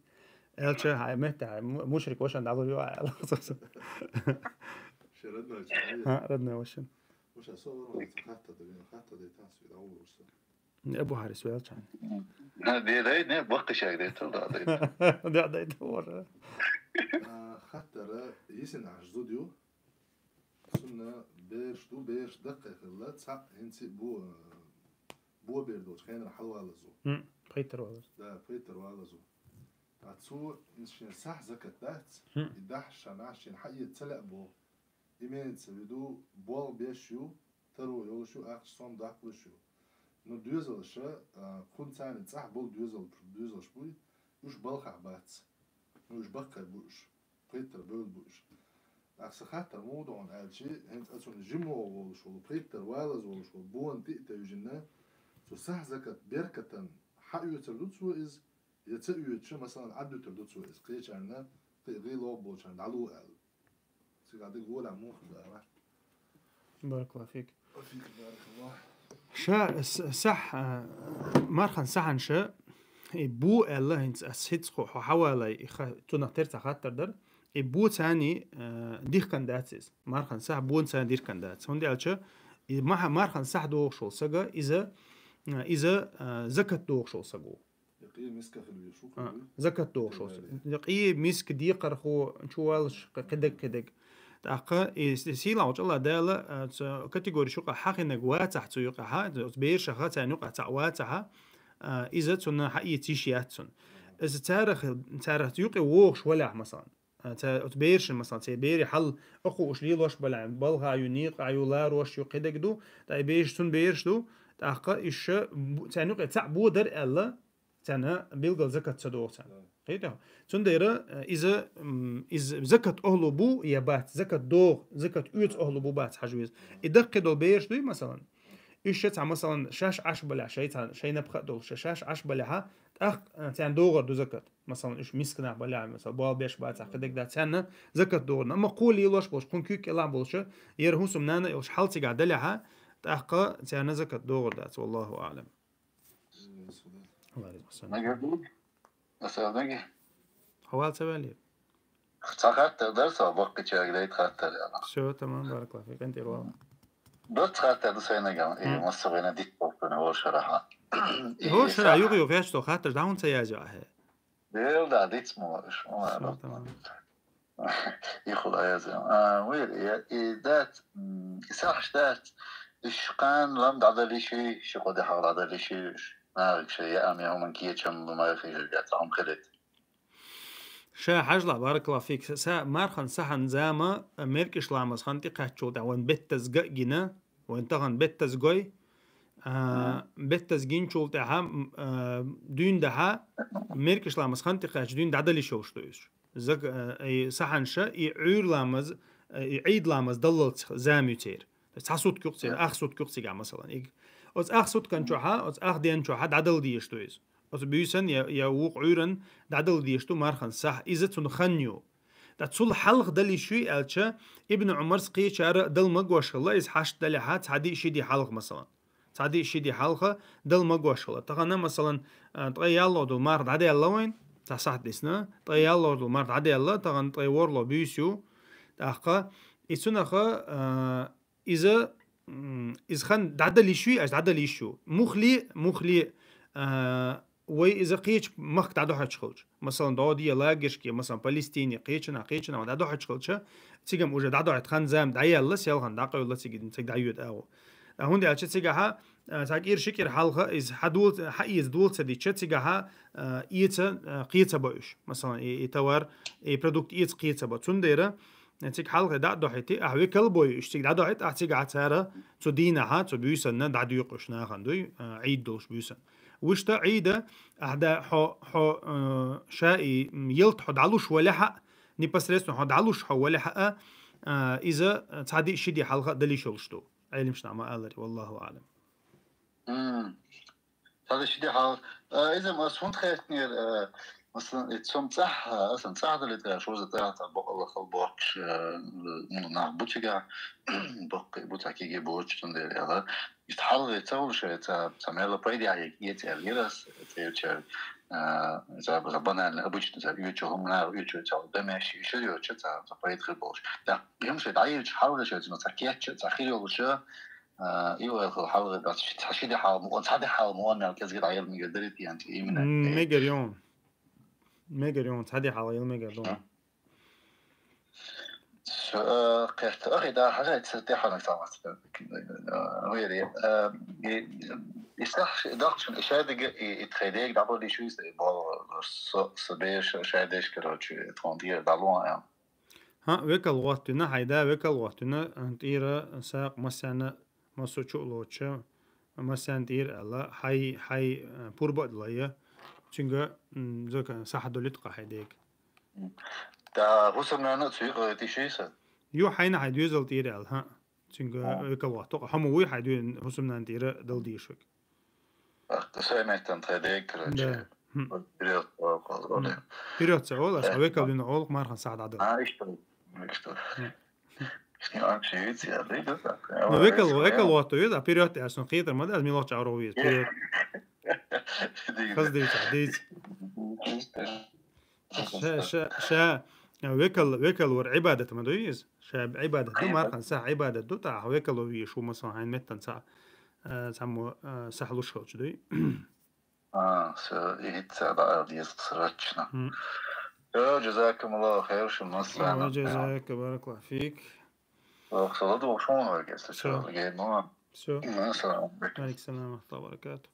Элча хай мета хай, му-, мушрик ошен далур ю алак цоцун. Ше родной ошен, Ха, родной ошен. Уша со варма хатта да, хатта да тас вид аурса. Абу Харис велчан. Ну, де дай, не, баккашаг де тыл да, дай. Да, дай да вора. А, хаттара, есен аж зуд ю. Сунна берш ду, берш даккхай хилла, ца, хенци бу, а, бу бер долч, хенра хал валазу. М, пайтар валазу. Да, пайтар валазу. А цу, иншин сах закат дац, М. и дах шанашин ха ет цале бо. Имеется в виду, бол беш ю, таро йолуш ю, ахча сом даккхалуш ю. Ну, доьзалша, а, кхун царна цӀахь болу доьзал-, доьзалш буй, уьш балхахь бац. Ну, уьш баккхай бу уьш, пхийтта бевлла бу уьш. Ахьа сан хаттар муха ду хьуна аьлчи, хӀинца ацунна жимогӀа волуш волу, пхийтта валаз волуш волу, бона тӀе а тевжина, цу сахь закат беркатан хьаоьцур ду цо иза, я ца оьцуша, масалан, Ӏаддуьтур ду цо иза, кхечарна, кхин гӀийла болчарна дӀало аьлла. Цига диг вола муха ду ара. Баракаллаху фик. Фик, баракаллах. Ша, с-, сахь, а, мархан сахьан ша, и бу аьлла, хӀинца ас хӀинца хо-, хо-, хьавалай, и ха-, цунах тера ца хаттар дар. И бу цани, а, дихкан дац иза. Мархан сахь бу цани дихкан дац. ХӀунда аьлча, и маха-, мархан сахь дохуш волу сага, иза, а, иза, а, закат дохуш волу сага ву. Дакъий миска хила везаш ву А, кхуьлуй? Закат дохуш волу. Дакъий. Дакъий миска декхархо чувалаш кхидерг, кхидерг. ТӀаккха и с-, сийлахь волчу Аллах Дала, а, цу категориш юкъа хьахинарг вацахь цу юкъа хьа, оцу берашаха царна юкъа цхьаъ вацахьа, а, иза цунна хьаэца йиш яц цунна. Иза царах, царах юкъе вогӀуш валахь, масалан. А, ца-, оцу берашан, масалан, церан берийн хьал а хууш лелош балахь, балха ю, некъа ю, ларош ю, кхидерг ду, ткъа и бераш цунна бераш ду, тӀаккха иша бу-, царна юкъе цхьаъ бо дара аьлла, царна билггал закат ца догӀу царна. Да. Кхетахь? Цундела, э, иза, м, иза закат охьлу бу я бац, закат догӀу, закат оьцу охьлу бу бац хьажа веза. И даккхий долу бераш дуй, масалан? Уьш ша цхьа, масалан, шаьш Ӏаш балахь, шай цхьа, шай напха а долуш, ша шаьш Ӏаш балахьа, тӀаккха, э, царна догӀур ду закат. Масалан, уьш мисканах балехьа, масалан, боал беш бацахь, кхидерг дац, царна закат догӀур. Амма кхола лелош болуш, кхунна куьйга кӀелахь болуш, яра хӀусамнана йолуш хьал цигахь далехьа, тӀаккха царна закат догӀур дац. Валлаху аӀлам. Аллах реза хуьлда. Нагахь ду? Масала, нагахь? Хьо вала ца ваьллера? Цхьа хаттар дара со, баккхийчаьрга дайта хаттар аьлла. Всё, тамам, баракаллаху фик, къинтӀера вала. Дац хаттар ду сайнагахь, и Мгм. массо вайна дитт бохкуна вовшарахьа. И ХӀо шара, сах- юха-юха яц со хаттар, дӀа хӀунда ца язйо ахье? Дел да, диц мо, иш мо Всё, ара. Тамам. Ихула язйо. А, вир, я, и дац, м, и сахьаш дац, иш кхана лам дӀадали ши, ши кхо де хьал дӀадали ши, иш. Нагахь ши, я ам, я хӀуман кечам, лу ма хижа, я цхьа хӀума хилит. Ша хьажла, баракаллаху фик. Са мархан сахьан зама, а, меркӀаш ламаз хан тӀекхаччул тӀехьа вайн беттазга гина, вайн тахана беттазгой, а, беттаз гинчул тӀехьа, м, а, дуьйна дахьа, меркӀаш ламаз хан тӀекхачча дуьйна дӀадали шовш ду иза. Зак-, а, и сахьанша, и Ӏуьйр ламаз, а, и Ӏийд ламаз даллалц зама ю церан. Цхьа сутка юкъ цигахь, ах сутка юкъ цигахь, масалан. Иг-, оцу ах суткан чохьа, оцу ах ден чохьа дӀадала дезаш ду иза. Оцу буьйсан я, я вукху Ӏуьйран дӀадала дезаш ду мархан сахь. Иза цунна хан ю. Ткъа цул хьалха дали шуй аьлча, Ибн Ӏумарс кхечара дала магош хилла, иза хьашт далехьа, цхьа ди, ши ди хьалха, масалан. Цхьа ди, ши ди хьалха дала магош хилла. Тахана, масалан, а, ткъе яллалгӀа долу марха дӀадаьлла вайн, цхьа сахьт дисна, ткъе яллалгӀа долу марха дӀадаьлла, тахана ткъе ворхӀалгӀа буьйса ю. ТӀаккха и цунаха, а, Иза, м, иза хан дӀадала йиш юй, аш дӀадала йиш ю. Мухли, мухли, а, вай иза кхечу махка дӀадохьуьйтуш хилча. Масалан, дӀо де лагершке, масалан, Палестине, кхечанахь, кхечанахь дӀадохьуьйтуш хилча, цигам уже дӀадохьуьйту хан зама дӀаелла, селхан дӀакъевлла цига, цига дӀайоьду агӀо. А хӀунда аьлча цигахьа, а, цхьа кӀира ши кӀира хьалха иза хьадола, хьаэца дола ца дича, цигахьа, а, эца, а, кхеца бо уьш. Масалан, и, и товар, и продукт эца кхеца бо. Цундела, Цига хьалхе дӀа а дохьийти, ахьа векал а бой, уьш цига дӀадохьийта, ахьа цигахь цара цу дийнахьа, цу буьйсанна дӀадоькъу уьш нахана дуй, а, Ӏийд долуш буьйсанна. Вуьшта Ӏийда, ахьа да хьо, хьо, а, ша и, м, ялта хьо дӀалуш валехьа а, непосредственно хьо дӀалуш хьо валехьа а, а, иза цхьа ди, ши ди хьалха а дала йиш йолуш ду. Ӏелимаш нах ма-аллара, валлаху аӀлам. М. Цхьа ди, ши ди хьалха. Э, иза ма ас хӀунда хеттера, э, масалан, и цом цӀахь, э, асан цӀахь далийтараш, ваза цӀахь, цӀахь бакъалла хала бохкуш, э, ну, нах бу цигахь, баккхий бу цхьа кегий боцуш, цундела аьлла. Иштта хьалхе ца хуьлуш, э, цхьа, цхьа мелла пайда яхье эца аьлла гира ас, цӀерачаьрга, э, цхьа, цхьа банальный, обычный, цхьа оьцу хӀума, наха оьцу, цхьа домеш, и шо йоцуш, цхьа, цхьа пайда хир болуш. Да, и хӀума шайн дӀайилча хьалхе шайн, цхьа кечча, цхьа хир йолуш, А, и вай хала хьалха дац, цхьа ши ди хьалха ма, цхьа ди хьалха ма ванна аьлла, кӀезига дӀаяла мегар дарий те, янчи, именно. М, мегар ю. Мегар ю, цхьа ди хьалха яла мегар ду. М. С-, э, кхетта, ах, и да, хьажа, цхьа ди хьалха цхьа мац, э, вери, э, и, и сах ши-, дахчун, и шадига, и, и тхедег, дабл ди шуйс, и бол, со, со беш, шадеш, короче, тхон ди, далуан, я. ХӀаъ, векал гӀоттина, хьай да векал гӀоттина, тӀера сакъ массаьрна, массо а чу а лоцуша, массаьрна тӀера аьлла, хьай, хьай, а, пурба а далайя, цуьнга, м, зака сахьа долуьйту-кха хьай дега. Да, хӀусамнана а цу юкъа тишийса? Ю, хьайна хьай доьзал тӀера аьлла, хӀаъ. Цуьнга векал гӀотту-кха. Хьо ма вуй хьай доь-, хӀусамнана тӀера дала дезаш век. Ах, сайн меттан тхай дег, короче. Да. Хм. Вперёд, вперёд, вперёд. Хм. Вперёд ца олу, аса векал вина олу, мархан сахьа дӀадала. А, иштта. Иштта. Хм. Иштта, а, ши виц, я, да, да, да. Ну, векал, векал гӀотту веза, а вперёд, я, сон кхетар ма да, аз милох чӀагӀро веза, вперёд. Хаз дийца, дийца. Иштта. Ша, ша, ша, векал, векал вар Ӏибадат ма дуй иза? Ша Ӏибадат ду, мархан сахь Ӏибадат ду, тӀаккха векал вар вийш ву, масалан, хьайн меттан ца, э, цхьаммо, э, сахь луш хилча дуй. А, всё, и хӀинца дӀа а деза срочно. М. Всё, джазакумуллаху хайр, шун массарна. Ой, джазака, баракаллаху фик. Ох, салат ва шун варгес, всё. Всё. Геймон. Всё. Массарна. Алейкум салам ва рахматуллахи ва баракатух.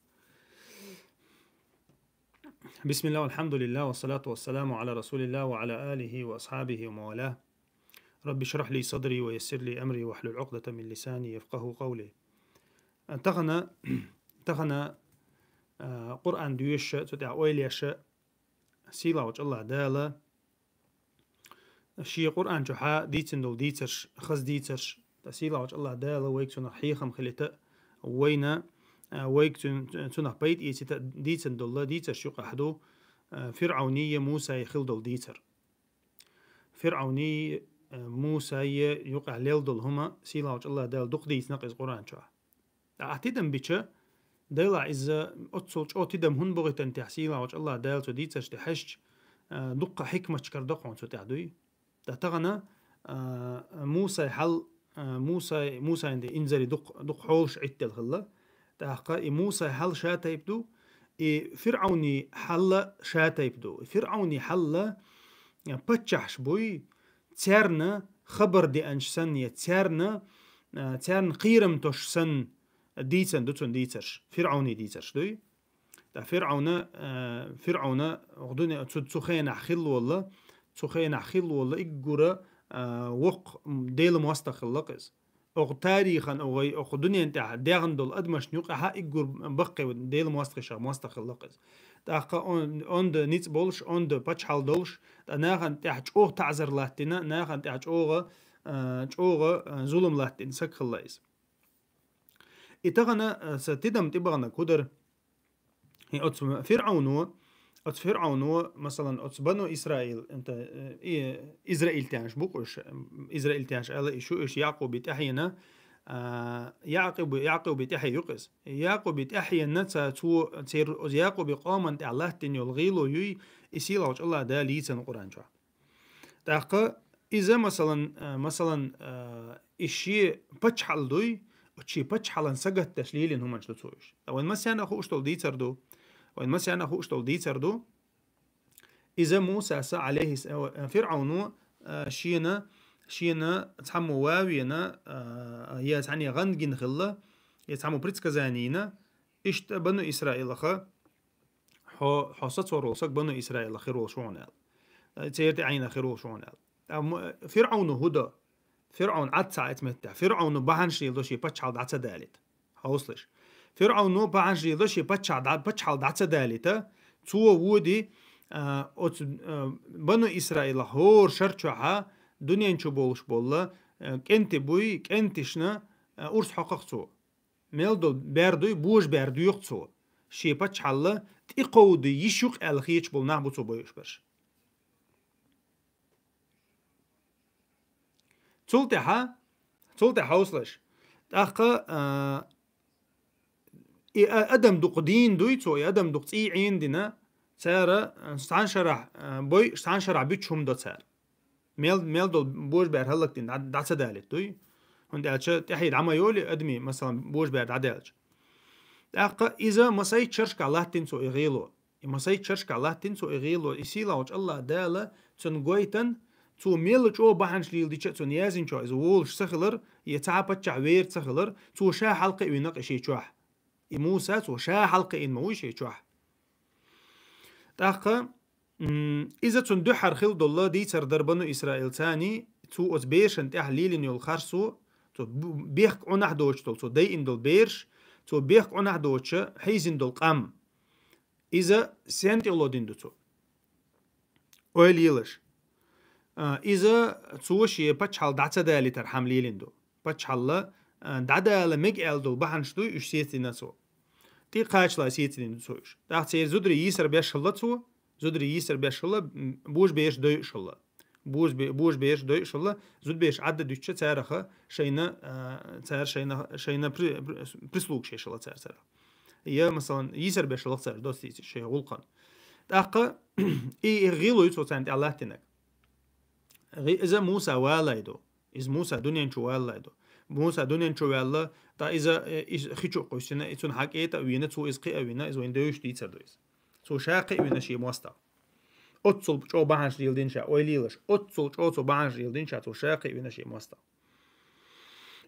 بسم الله والحمد لله والصلاة والسلام على رسول الله وعلى آله وأصحابه ومن والاه. رب اشرح لي صدري ويسر لي أمري واحلل عقدة من لساني يفقهوا قولي. Тахана, тахана, а, Къуръан доьшуша, цу тӀехь ойла еша, сийлахьчу Аллах Дала, Шен Къуръан чохьа дийцина долу дийцарш, хаза дийцарш, ткъа сийлахьчу Аллах Дала вайга цунах хьехам хилийта, вайна, а, вайга цун-, цунах пайда эцийта дийцина долу дийцарш юкъахь ду, а, ФирӀавнийи Мусайи хилла долу дийцар. ФирӀавнийи, а, Мусайи юкъахь лелла долу хӀума сийлахьчу АллахӀ Дала дукха дийцина-кх иза Къуръан чохь. Ахь тидам бича, делахь иза оццул чӀогӀа тидам хӀунда бохуьйтан техьа сийлахьчу АллахӀ Дала цу дийцарш тӀе хьаьжча, а, дуккха хьикматчкара дакъон цу тӀехь дуй. Ткъа тахана, а, Мусай хьал, а, Мусай, Мусайн де инзаре дукх-, дукха хьолаш Ӏиттелла хилла. ТӀаккха и Мусай хьал ша тайпа ду, и ФирӀавни хьал ша тайпа ду. И ФирӀавни хьал, а, паччахьаш буй, царна хабар деанаш санна, я царна, а, царна кхерам тосуш санна дийцан ду цунна дийцарш. ФирӀавни дийцарш дуй. Ткъа ФирӀавна, а, ФирӀавна оха дуьне-, цу, цу хенахь хилла волла, цу хенахь хилла волла иггура, а, воккха, м, Делан мостагӀа хилла-кх иза. Оха тарихан, оха, оха дуьнен тӀехь дегӀна долу адамашна юкъахь иггур баккхий Делан мостагӀашах мостагӀа хилла-кх иза. ТӀаккха он-, онда ницкъ болуш, онда пачхьалкх долуш, ткъа нахана тӀехь чӀогӀа таӀзар латтина, нахана тӀехь чӀогӀа, а, чӀогӀа, а, зулам латтина саг хилла иза. И тахана, а, сан тидам тӀебахана кху дара. И оцу ФирӀавно, оцу ФирӀавно, масалан, оцу бану Исраил, это, э, и, израильтянаш бу-кх уьш, м, израильтянаш аьлла, и шу уьш Якъуби тӀаьхьена, а, Якъуби, Якъуби тӀаьхье ю-кх иза. Якъуби тӀаьхьена ца-, цо, церан оцу Якъуби къоман тӀехь латтина йолу гӀело юй, и сийлахьчу АллахӀ Дала йийцина Къуръан чохь. ТӀаккха иза, масалан, а, масалан, а, и шен пачхьалкх дуй, оцу шен пачхьалкхана сагатдеш лелийна хӀуманаш ду цо уьш. Ткъа вайн массарна а хууш долу дийцар ду. Вайн массарна а хууш долу дийцар ду. Иза Мусас, Ӏалайхис-, а, ФирӀавно, а, шена, шена цхьаммо ван а вена, а, я цхьаьна гӀан гина хилла, я цхьаммо предсказани йина, иштта бану Исраилаха, хьо, хьо сацор волу саг бану Исраилах хир волуш ву хьуна аьлла. Церан тӀе Ӏийна хир волуш ву хьуна аьлла. Амма ФирӀавно хӀун до? ФирӀавн Ӏад ца Ӏа эцу меттехь. ФирӀавно бахьанаш лийла до шен пачхьалкх дӀа ца далийта. Хьовсалаш. ФирӀавно бахьанаш лийла до шен пачхьалкх дӀа-, пачхьалкх дӀа ца далийта. Цо води, а, оцу, а, бану Исраилах хӀора шар чохьа дуьнен чу болуш болла, а, кӀентий буй, кӀенташна, а, урс хьокху-кх цо. Мел долу бер дуй, божа бер доьху цо. Шен пачхьалкх тӀекховда йиш ю-кх аьлла хеташ болу нах бу цо бойуш берш. Цул тӀаьхьа, цул тӀаьхьа хьовсалаш. ТӀаккха, а, и а-, адам дукха дийна дуй цо, и адам дукха цӀий Ӏийна дина, цара, а, цхьана шарахь, а, бой, цхьана шарахь буьтуш хӀума до цара. Мел, мел долу божа бер хӀаллакдина дӀа, дӀа ца далийта дуй. ХӀунда аьлча тӀаьхье дӀа ма йолий адамийн, масалан, божа бер дӀадаьлча. ТӀаккха иза масайчу шерашкахь латтина цо и гӀело. И масайчу шерашкахь латтина цо и гӀело, и сийлахьчу АллахӀ Дала цунна гойтан, цо мелла чӀогӀа бахьанаш лийла дича а цунна яздинчохь иза волуш ца хилар, я цхьа а паччахь вер ца хилар, цо ша хьалакхиавина-кх и шен чохь. И Муса цо ша хьалакхиийна ма вуй шен чохь. ТӀаккха, м, иза цунна дуьххьара хилла долла дийцар дара бану Исраил царний, цо оцу берашна тӀехь лелийна йолу харцо, цо бу-, бехк Ӏунахь доцуш долу, цо дайина долу бераш, цо бехк Ӏунахь доцуша хьийзина долу къам. Иза сен тӀехула дина ду цо? Ойла елаш. А, иза цо шен пачхьалкх дӀа ца далийтархьама лелийна ду. Пачхьалкх, а, дӀадала мега аьлла долу бахьанаш дуй, уьш сецадина цо. ТӀе кхачале сецадина ду цо уьш. ТӀаккха церан зударий йийсар беш хилла цо, зударий йийсар беш хилла, м, божа бераш дойуш хилла. Божа бе-, божа бераш дойуш хилла, зудабераш Ӏадда дуьтча цараха шайна, а, цара шайна, шайна при-, при-, прислугаш еш хилла цара царах. Я, масалан, йийсар беш хилла цара доцу дийцича шайн гӀуллакхана. ТӀаккха и гӀело ю цо царна тӀехь латтинарг. ГӀи-, иза Муса валале ду. Иза Муса дуьнен чу валале ду. Муса дуьнен чу ваьлла, ткъа иза, э, иза хи чу а кхуьссина, и цунна хьакӀета а вийна, цо иза кхиа а вина, иза вайна девзаш дийцар ду иза. Цо ша кхиавина шен мостагӀа. Оццул чӀогӀа бахьанаш лелийна ша, ойла елаш. Оццул чӀогӀа цо бахьанаш лелийна ша, цо ша кхиавина шен мостагӀа.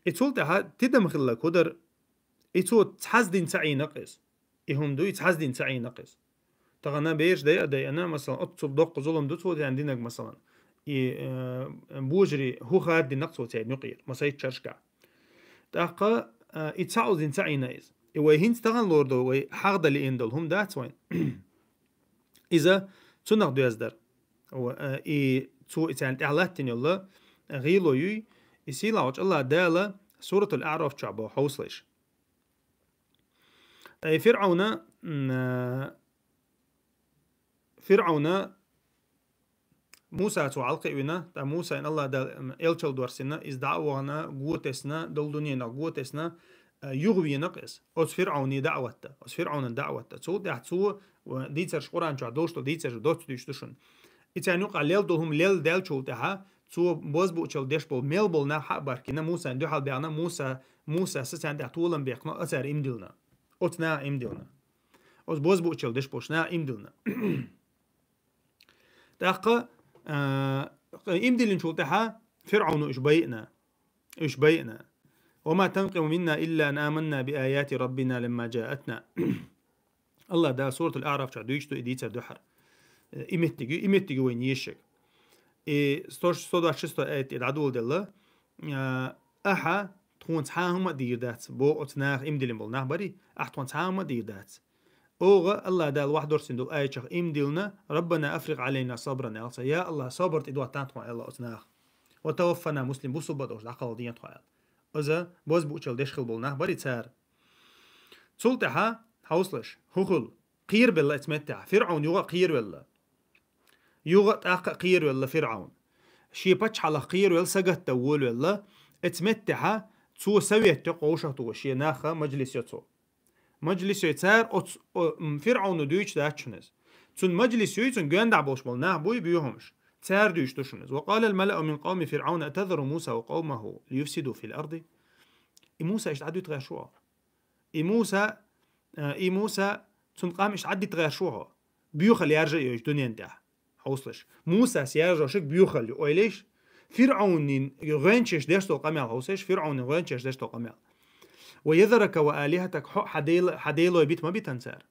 И цул тӀаьхьа тидам хилла кху дара, и цо цхьаздина ца Ӏийна-кх иза. И хӀума ду, и цхьаздина ца Ӏийна-кх иза. Тахана бераш дайа а дайана, масалан, оццул доккха зулам ду цо царна динарг, масалан. И, э, божарий хӀу хаддина-кх цо церан юкъера, масайчу шерашкахь. ТӀаккха, э, и цхьа оздина ца Ӏийна иза. И вай хӀинца тахана лорур ду, вай хьагӀдан лиъна долу хӀума дац вайн. Иза цунах доьзна дара. Ва, э, и цо и царна тӀехь латтина йолла гӀело юй, и сийлахьчу АллахӀ Дала Суратул АӀраф чохь боху, хьовсалаш. Ткъа и ФирӀавна, м, а, ФирӀавна Муса цо хьалкхиъвина, тӀаккха Мусайна АллахӀ Дала, м, элчал дорсина, иза дӀа а вахана, го тесна, долу дуьненах го тесна, а, юхавеана-кх иза. Оцу ФирӀавне даӀватта, оцу ФирӀавнан даӀватта. Цул тӀаьхьа цо, ва, дийцарш Къуръан чохь долуш долу дийцарш доцца дуьйцуш ду шуна. И царна юкъахь лелла долу хӀума лелла даьллачул тӀаьхьа, цо бозбуунчалла деш болу мел болу нах хьа а баркина, Мусайна дуьхьал баьхна, Муса, Мусас царна тӀехь толам баьккхина, а цара иман диллина. Оцу наха иман диллина. Оцу бозбуунчалла деш болчу наха иман диллина. ТӀаккха, а, иман диллинчул тӀаьхьа ФирӀавну уьш байина. Уьш байина. «وما تنقم منا إلا أن آمنا بآيات ربنا لما جاءتنا». АллахӀ Дала Суратул АӀраф чохь дуьйцуш ду и дийцар дуьххьара. И меттиг ю, и меттиг ю вайна езаш. И сто, сто двадцать шестой аят тӀе дӀадоладелла, а, ахьа тхуна цхьа а хӀума а дийр дац, боху оцу наха иман диллина болу нах барий, ахьа тхуна цхьа а хӀума а дийр дац. Оха АллахӀ Дала вахь дорцийна долу аятех иман диллина, «ربنا أفرغ علينا صبرا», аьлла цара, я АллахӀ, собар тӀедоттадехьа тхуна аьлла оцу наха. «وتوفنا مسلمين», бусулба долуш дӀакхалдехьа тхо аьлла. Иза бозбуунчалла деш хилла болу нах барий цара. Цул тӀаьхьа, хьовсалаш, хӀун хуьлу? Кхеравелла оцу меттехь. ФирӀавн юха а кхеравелла. Юха а тӀаккха а кхеравелла ФирӀавн. Шен паччахьаллах кхеравелла, сагатдан волавелла. Оцу меттехь цо совет йо, вовшахтухуш шен наха мажлис йо цо. Мажлис йо цара оцу, о, м, ФирӀавну дуьйцуш дац шуна иза. Цуьнан мажлис юй, цуьнан гоьндахь болуш болу нах буй, боьха хӀумнаш. Цара дуьйцуш ду шуна иза. «وقال الملأ من قوم فرعون أتذر موسى وقومه ليفسدوا في الأرض». И Муса иштта дӀадуьту гӀерташ ву хьо? И Муса, э, и Муса, цуьнан къам иштта дӀадуьту гӀерташ ву хьо? Боьхалла яржа а йойчу дуьнен тӀехь. Хьовсалаш. Мусас яржошиг боьхалла ю, ойла еш? ФирӀавнин гӀоьнчаш деш долу къамел, хьовсалаш, ФирӀавнин гӀоьнчаш деш долу къамел. «ويذرك وآلهتك», хьо а, хьан дела, хьан делой бита ма битан цара.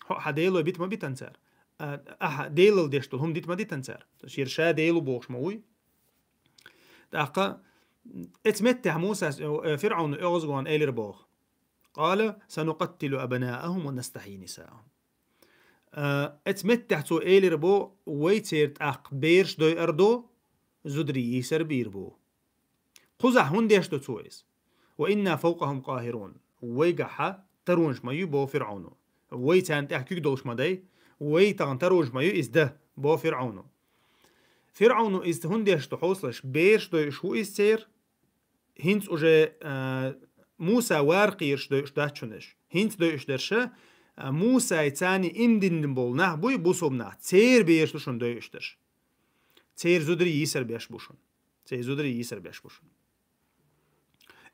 Хьо а, хьан делой бита ма битан цара. А, ахьа делал деш долу хӀума дита ма дитан цара. Шера ша дела ву бохуш ма вуй. ТӀаккха, оцу меттехь Мусас, э, ФирӀавну оьгӀазгахь элира боху. «قال سنقتل أبناءهم ونستحيي نساءهم». А, оцу меттехь цо элира бо, вай церан тӀаккха бераш дойур ду, зударий йийсар бийр бу. Кхузахь хӀунда деш ду цо иза? «وإنا فوقهم قاهرون». Вайгахьа таронаш ма ю, бо ФирӀавну. Вай царна тӀехь куьг долуш ма дай, вай тахана таронаш ма ю иза дан, бо ФирӀавну. ФирӀавну иза хӀунда деш ду, хьовсалаш, бераш дойуш ву иза церан, хӀинца уже, а, Муса вар кхийраш дойуш дац шуна уьш. ХӀинца дойуш дерш, а, Мусай царний иман дина болу нах буй, бусулба нах, церан бераш ду шуна дойуш дерш. Церан зударий йийсар беш бу шуна. Церан зударий йийсар беш бу шуна.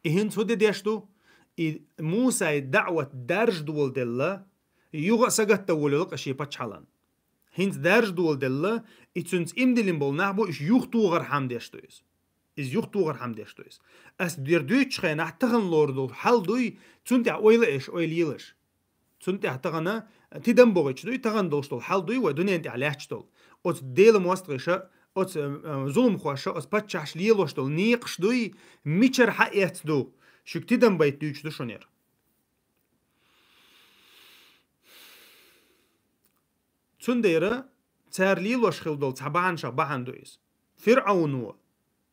И хӀинца хӀун де деш ду? И Мусай даӀват даржа доладелла, юха а сагатдан волавелла-кх шен паччахьаллан. ХӀинца даржа доладелла, и цуьнца иман диллина болу нах бу, уьш юхатохархьама деш ду иза. Иза юхатохархьама деш ду иза. Ас дера дуьйцучу хенахь тахана лоруш долу хьал дуй, цунна тӀехь ойла еш, ойла елаш. Цунна тӀехь тахана тидам бохуьйтуш дуй, тахана долуш долу хьал дуй, вай дуьнен тӀехь лаьтташ долу. Оцу Делан мостагӀаша, оцу, э, э, зуламхоша, оцу паччахьаша лелош долу некъаш дуй, мичара хьаэцна ду, шуьга тидам байта дуьйцуш ду шуна яра. Цундела цара лелош хилла долу цхьа бахьанашах бахьана ду иза. ФирӀавно,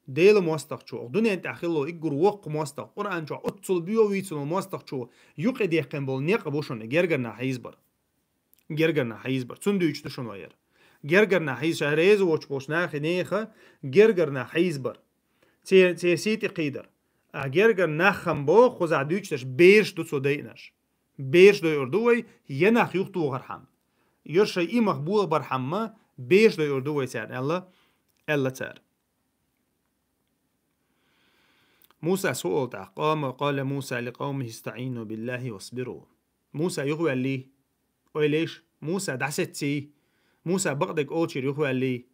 Делан мостагӀчо, дуьнен тӀехь хилла уггар воккха мостагӀа, Къуръан чохь оццул боьха вийцина волу мостагӀчо юкъадаьккхина болу некъ бу шуна, гергара нах хьийзабар. Гергара нах хьийзабар. Цунна дуьйцуш ду шуна вай яра. Гергара нах хьийза, ша реза воцуш болчу нахе, нехан гергара нах хьийзабар. Церан, церан сий тӀе кхийдар. А гергара нах хам боху, кхузахь дуьйцуш дерш бераш ду цо дайинарш. Бераш дойур ду вай, я нах юхатохархьама. Йо шайн имах бохабархьама, бераш дойур ду вай царна, аьлла, аьлла цара. Мусас хӀун олу тӀаккха? «قام، قال موسى لقومه استعينوا بالله واصبروا». Муса юхаваьллий? Ойла еш, Муса дӀасецций? Муса бакъдерг олучуьра юхаваьллий?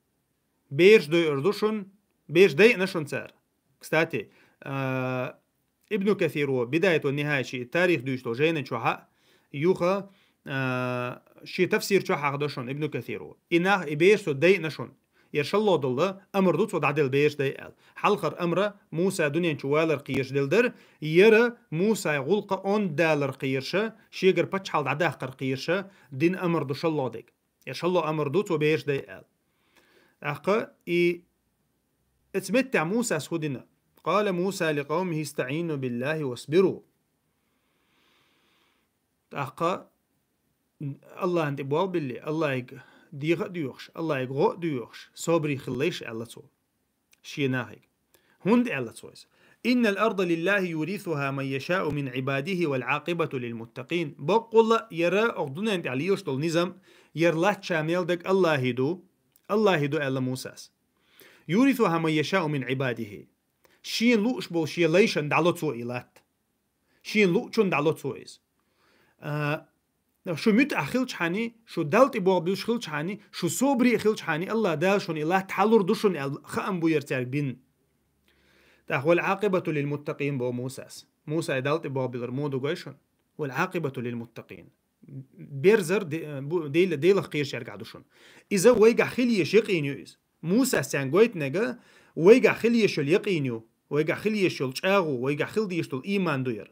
Бераш дойур ду шуна, бераш дайина шуна цара. Кстати, а, Ибну Касиро, Бидайат ва Нихая шен тарих дуьйцуш долу жайна чохь а, юха, а, шен тафсир чохь а хьахдо шуна Ибну Касиро. И нах, и бераш цо дайина шуна. Яра шалло долу амар ду цо дӀаделла бераш дай аьлла. Хьалхара амра Муса дуьнен чу валар кхийраш делла дара, яра Мусай гӀуллакха онда далар кхийрша, шегара паччахьалла дӀадаккхар кхийрша, дина амар ду шалло дерг. Яра шалло амар ду цо бераш дай аьлла. ТӀаккха и оцу меттехь Мусас хӀун дина? «قال موسى لقومه استعينوا بالله واصبروا». ТӀаккха Аллахьан тӀе болх билли, Аллахьига дегӀа а доьхуш, Аллахьига гӀо а доьхуш, собаре хила лайш, аьлла цо. Шен нахага. ХӀунда аьлла цо иза? «إن الأرض لله يورثها من يشاء من عباده والعاقبة للمتقين». Баккъала яра оха дунен тӀа лелаш долу низам, яра латта ша мел дерг Аллахьи ду, Аллахьи ду, аьлла Мусас. «يورثها من يشاء من عباده». Шен лууш болу шен лайшан дӀало цо и латта. Шен луучун дӀало цо иза. А, шу муьтӀахь хилчхьана, шу Далла тӀе бохбуьлуш хилчхьана, шу собаре а хилчхьана, Аллахь Дала шуна и латта хьалур ду шуна аьлла, хаам бу яра цаьрга бина. ТӀаккха «والعاقبة للمتقين» боху Мусас. Муса и Далла тӀе бохбуьллар мо ду гой шуна? «والعاقبة للمتقين». Берзар де-, бу-, Дела-, Делах кхерачаьргахь ду шуна. Иза вайгахь хила еш якъин ю иза. Мусас цаьрга гойтинарг, вайгахь хила еш йолу якъин ю, вайгахь хила еш йолу чӀагӀо, вайгахь хила дезаш долу ийман ду яра.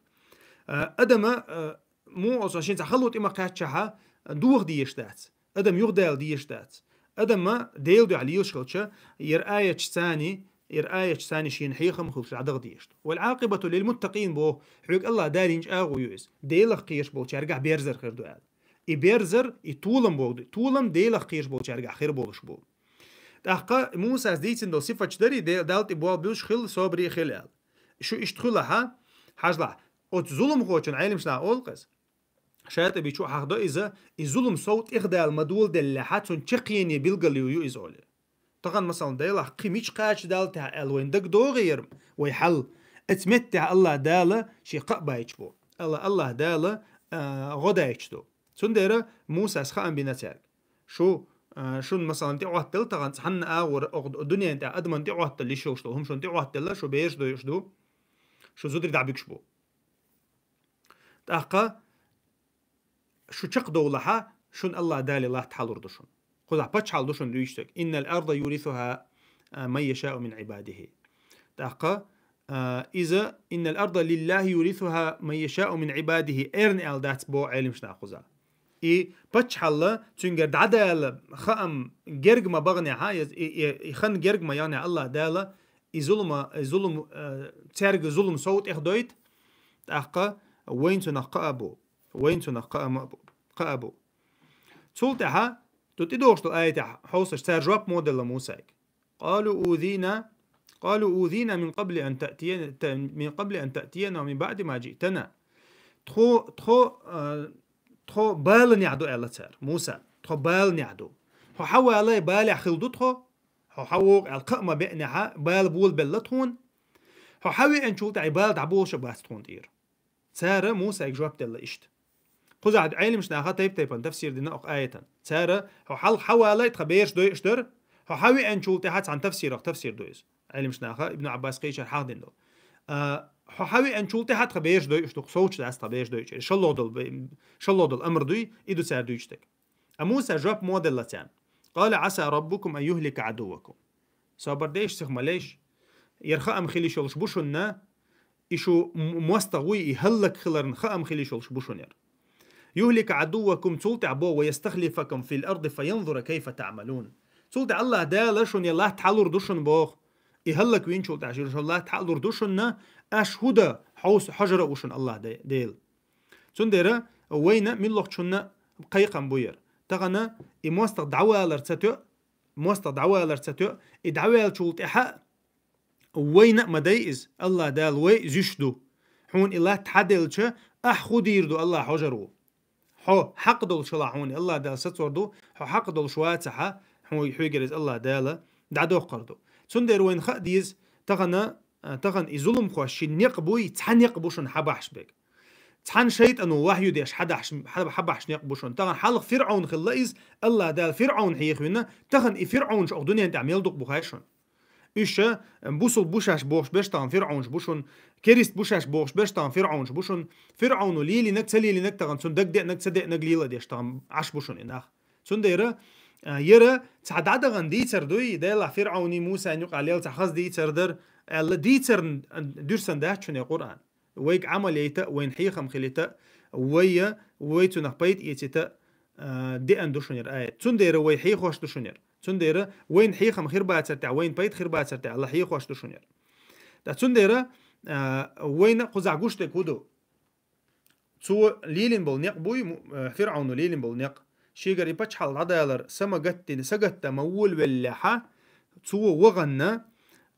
А, адама, а, муха а шен цхьа хало тӀе ма кхаьччахьа, доха дезаш дац. Адам юхадала дезаш дац. Адама Делан дуьхьа лелаш хилча, яра аяташ царна, яра аяташ царна шена хьехам хуьлуш дӀадаха дезаш ду. «والعاقبة للمتقين» боху, хьоьга Аллахь Дала йина чӀагӀо ю иза. Делах кхераш болчаьргахь берзар хир ду аьлла. И берзар, и толам боху ду. Толам Делах кхераш болчаьргахь хир болуш бу. ТӀаккха Мусас дийцина долу сифаташ дарий, Де-, Далла тӀе бохбуьлуш хила, собаре хила аьлла. Шу иштта хуьлахьа, хьажалахь, оцу зуламхочун, Ӏеламнаха олу-кх иза. ШатӀаби чу хьахдо иза, и зулам сов тӀехдала ма доладеллехьа, цунна чаккхене билгал ю, ю иза олий. Тахана, масалан, Делахь кхин мича кхача Далла тӀехь аьлла вайна дагадогӀий яра вай хьал. Оцу меттехь Аллахь Дала шен кхаъ байташ бу. Алла-, Аллахь Дала, а, гӀо дайташ ду. Цундела Мусас хаам бина цаьрга. Шу, а, шуна, масалан, тӀеӀоттаделла тахана цхьанна агӀор, оха дунен тӀехь адаман тӀеӀоттаделла йиш йолуш долу хӀума шуна тӀеӀоттаделла, шу бераш дойуш ду, шу зударий дӀабуьгуш бу. ТӀаккха шу чекхдовлахьа, шуна Аллахь Дала латта хьалур ду шуна. Кхузахь паччахьалла ду шуна дуьйцург. «إن الأرض يورثها من يشاء من عباده». ТӀаккха, а, иза «إن الأرض لله يورثها من يشاء من عباده» эрна аьлла дац боху Ӏеламнаха кхузахь. И паччахьалла цуьнгара дӀадала хаам герга ма баханехьа, и, и, и хан герга ма яханехьа Аллахь Дала, и зулма, и зулм, а, цаьрга зулам сов тӀехдойта, тӀаккха вайна цунах кхаъ бу. Вайна цунах кхаъ ма бу, кхаъ бу. Цул тӀаьхьа, ду тӀедогӀуш долу аятехь хьовсаш, цара жоп мо делла Мусайга. «قالوا أوذينا، قالوا أوذينا من قبل أن تأتين-، ت-، من قبل أن تأتينا ومن بعد ما جئتنا». Тхо, тхо, а, тхо баланехь ду аьлла цара. Муса, тхо баланехь ду. Хьо хьавалай балехь хила ду тхо? Хьо хьавогӀу аьлла кхаъ ма беънехьа, бала болабелла тхуна? Хьо хьавеанчул тӀаьхьа и бала дӀаболуш а бац тхуна тӀера. Цара Мусайга жоп делла иштта. Кхузахь Ӏеламнаха тайп-тайпана тафсир дина окху аятан. Цара: «Хьо хьалха хьавалай, тхан бераш дойуш дара, хьо хьавеанчул тӀаьхьа», цхьана тафсирах тафсир ду иза. Ӏеламнаха, Ибн Ӏаббас кхечара хьахдина долу. А, «Хьо хьавеанчул тӀаьхьа тхан бераш дойуш ду, совцуш дац тхан бераш дойуш». ШолгӀа долу бе-, шолгӀа долу амр дуй, и ду цара дуьйцуш дерг. А Муса жоп мо делла царна: «قال عسى ربكم أن يهلك عدوكم». Собар деш, сих ма лейш. Яра хаам хила йиш йолуш бу шуна, и шу м-, мостагӀа вуй, и хӀаллакьхиларна хаам хила йиш йолуш бу шуна яра. «يهلك عدوكم», цул тӀаьхьа боху: «ويستخلفكم في الأرض فينظر كيف تعملون». Цул тӀаьхьа Аллахь Дала шуна я латта хьалур ду шуна боху. И хӀаллаквинчул тӀаьхьа шуна латта хьалур ду шуна, аш хӀун дан хьовса хьожара а ву шуна Аллахь Де-, Дела. Цундела вайна муьлххачунна кхайкхам бу яра. Тахана и мостагӀа дӀавалар ца тоьа, мостагӀа дӀавалар ца тоьа, и дӀаваьллачул тӀаьхьа а вайна а ма дай иза, Аллахь Дала вай а зуьйш ду. Хьуна и латта хьаделча, ахь хӀун дийр ду, Аллахь хьожар ву. Хьо хьакъ долуш хилахь хьуна, Аллахь Дала сацор ду, хьо хьакъ долуш вацахьа, хьо-, хьоьгара иза Аллахь Дала дӀадоккхур ду. Цундела вайна хаа деза, тахана, а, тахана и зуламхош ши некъ буй, цхьа некъ бу шуна хьабахьаш берг. Цхьана шайтӀано вахью деш хьадахьаш, хьа-, хьабахьаш некъ бу шуна. Тахана хьалха ФирӀаун хилла иза, Аллахь Дала ФирӀаун хьехавина, тахана и ФирӀаунаш окху дуьнен тӀехь мел дукха бу хаьий шуна? Уьш, э, бусулба бу шаьш бохуш берш тахана ФирӀаунаш бу шуна, керист бу шаьш бохуш берш тахана ФирӀаунаш бу шуна, ФирӀауно лелийнарг, ца лелийнарг тахана, цунна дагадеанарг, ца деанарг лело деш тахана Ӏаш бу шуна и нах. Цундела, э, яра цхьа дӀадахана дийцар дуй, делахь ФирӀауний, Мусайний юкъахь лела цхьа хаза дийцар дара, аьлла дийцарна, э, дуьрсан дац шуна и Къуръан. Вайга Ӏамал яйта а, вайна хьехам хилийта а, вай, вай цунах пайда эцийта а, деана ду шуна яра аят. Цундела вай хьехош ду шуна яра. Цундела вайна хьехам хир бацар тӀехь, вайна пайда хир бацар тӀехь, Алла хьехош ду шуна яра. Ткъа цундела, а, вайна кхузахь гуш дерг хӀун ду? Цо лелийна болу некъ буй, му-, а, ФирӀауно лелийна болу некъ. шегара и паччахьалла дӀадалар са ма гаттина, сагатта ма волавеллехьа, цо ваханна,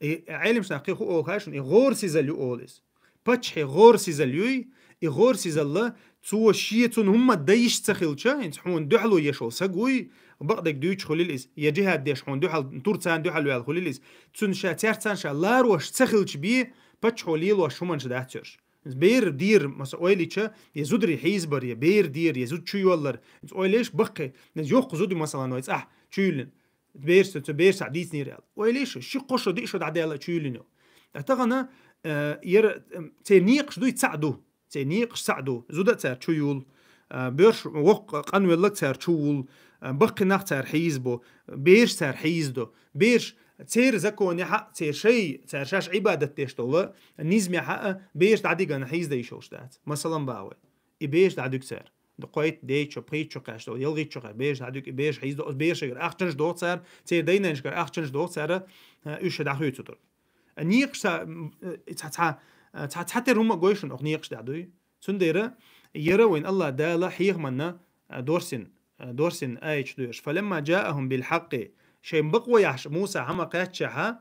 и Ӏелимаш нах кхин хӀу олу хаьий шуна, и гӀорасизалла ю олу иза. Паччахье гӀорасизалла юй, и гӀорасизалла цо шен цунна хӀумма дан йиш ца хилча, хӀинца хьуна дуьхьало еш волу саг вуй, бакъдерг дуьйцуш хуьлийла иза, я джихад деш хьуна дуьхьал, тур царна дуьхьал ваьлла хуьлийла иза. Цунна ша, цаьрца ша ларош ца хилча бен, паччахьо лелош хӀуманаш дац цуьраш. Бер дийр, масала, ойла йича, я зударий хьийзабар, я бер дийр, я зуда чу йоллар. Ойла еш баккхий, йоккха зуда, масала, вай цӀахь чу юьллина. Бераш, цу бераш цхьаъ дийцинера аьлла. Ойла еш, ши-кхо шо, диъ шо дӀадаьлла чу юьллина. Ткъа тахана, э, яра, м, церан некъаш дуй цхьаъ ду. Церан некъаш цхьаъ ду. Зуда а цара чу юл. Э, боьрша воккха къанвелларг цара чу вул. Э, баккхий нах цара хьийзабо. Бераш цара хьийзадо. Бераш церан законехьа, церан шай, цара шаьш Ӏибадат деш долу низамехьа а бераш дӀадигана хьийзадан йиш йолуш дац. Масалан, бахьа вай. И бераш дӀадуьгу цара. Кхойтта, дейтта шо, пхийтта шо кхаьчна долу, ялхитта шо кхаьчна, бераш дӀадуьгу, и бераш хьийзадо, оцу берашкара ахчанаш доху цара, церан дайнанашкара ахчанаш доху цара, э, уьш ша дӀахуьйцу тур. А некъаш ца, м, э, цхьа, цхьа, э, цхьа, цхьа тера хӀума а гой шуна, оха некъаш дӀа дуй. Цундела яра вайн Аллах Дала хьехаманна, э, дорсин, э, дорсин аяташ дуй уьш. «Фаламма джаахум билхьаккъи», шайн бакъо яхьаш Муса хьама кхаьччахьа,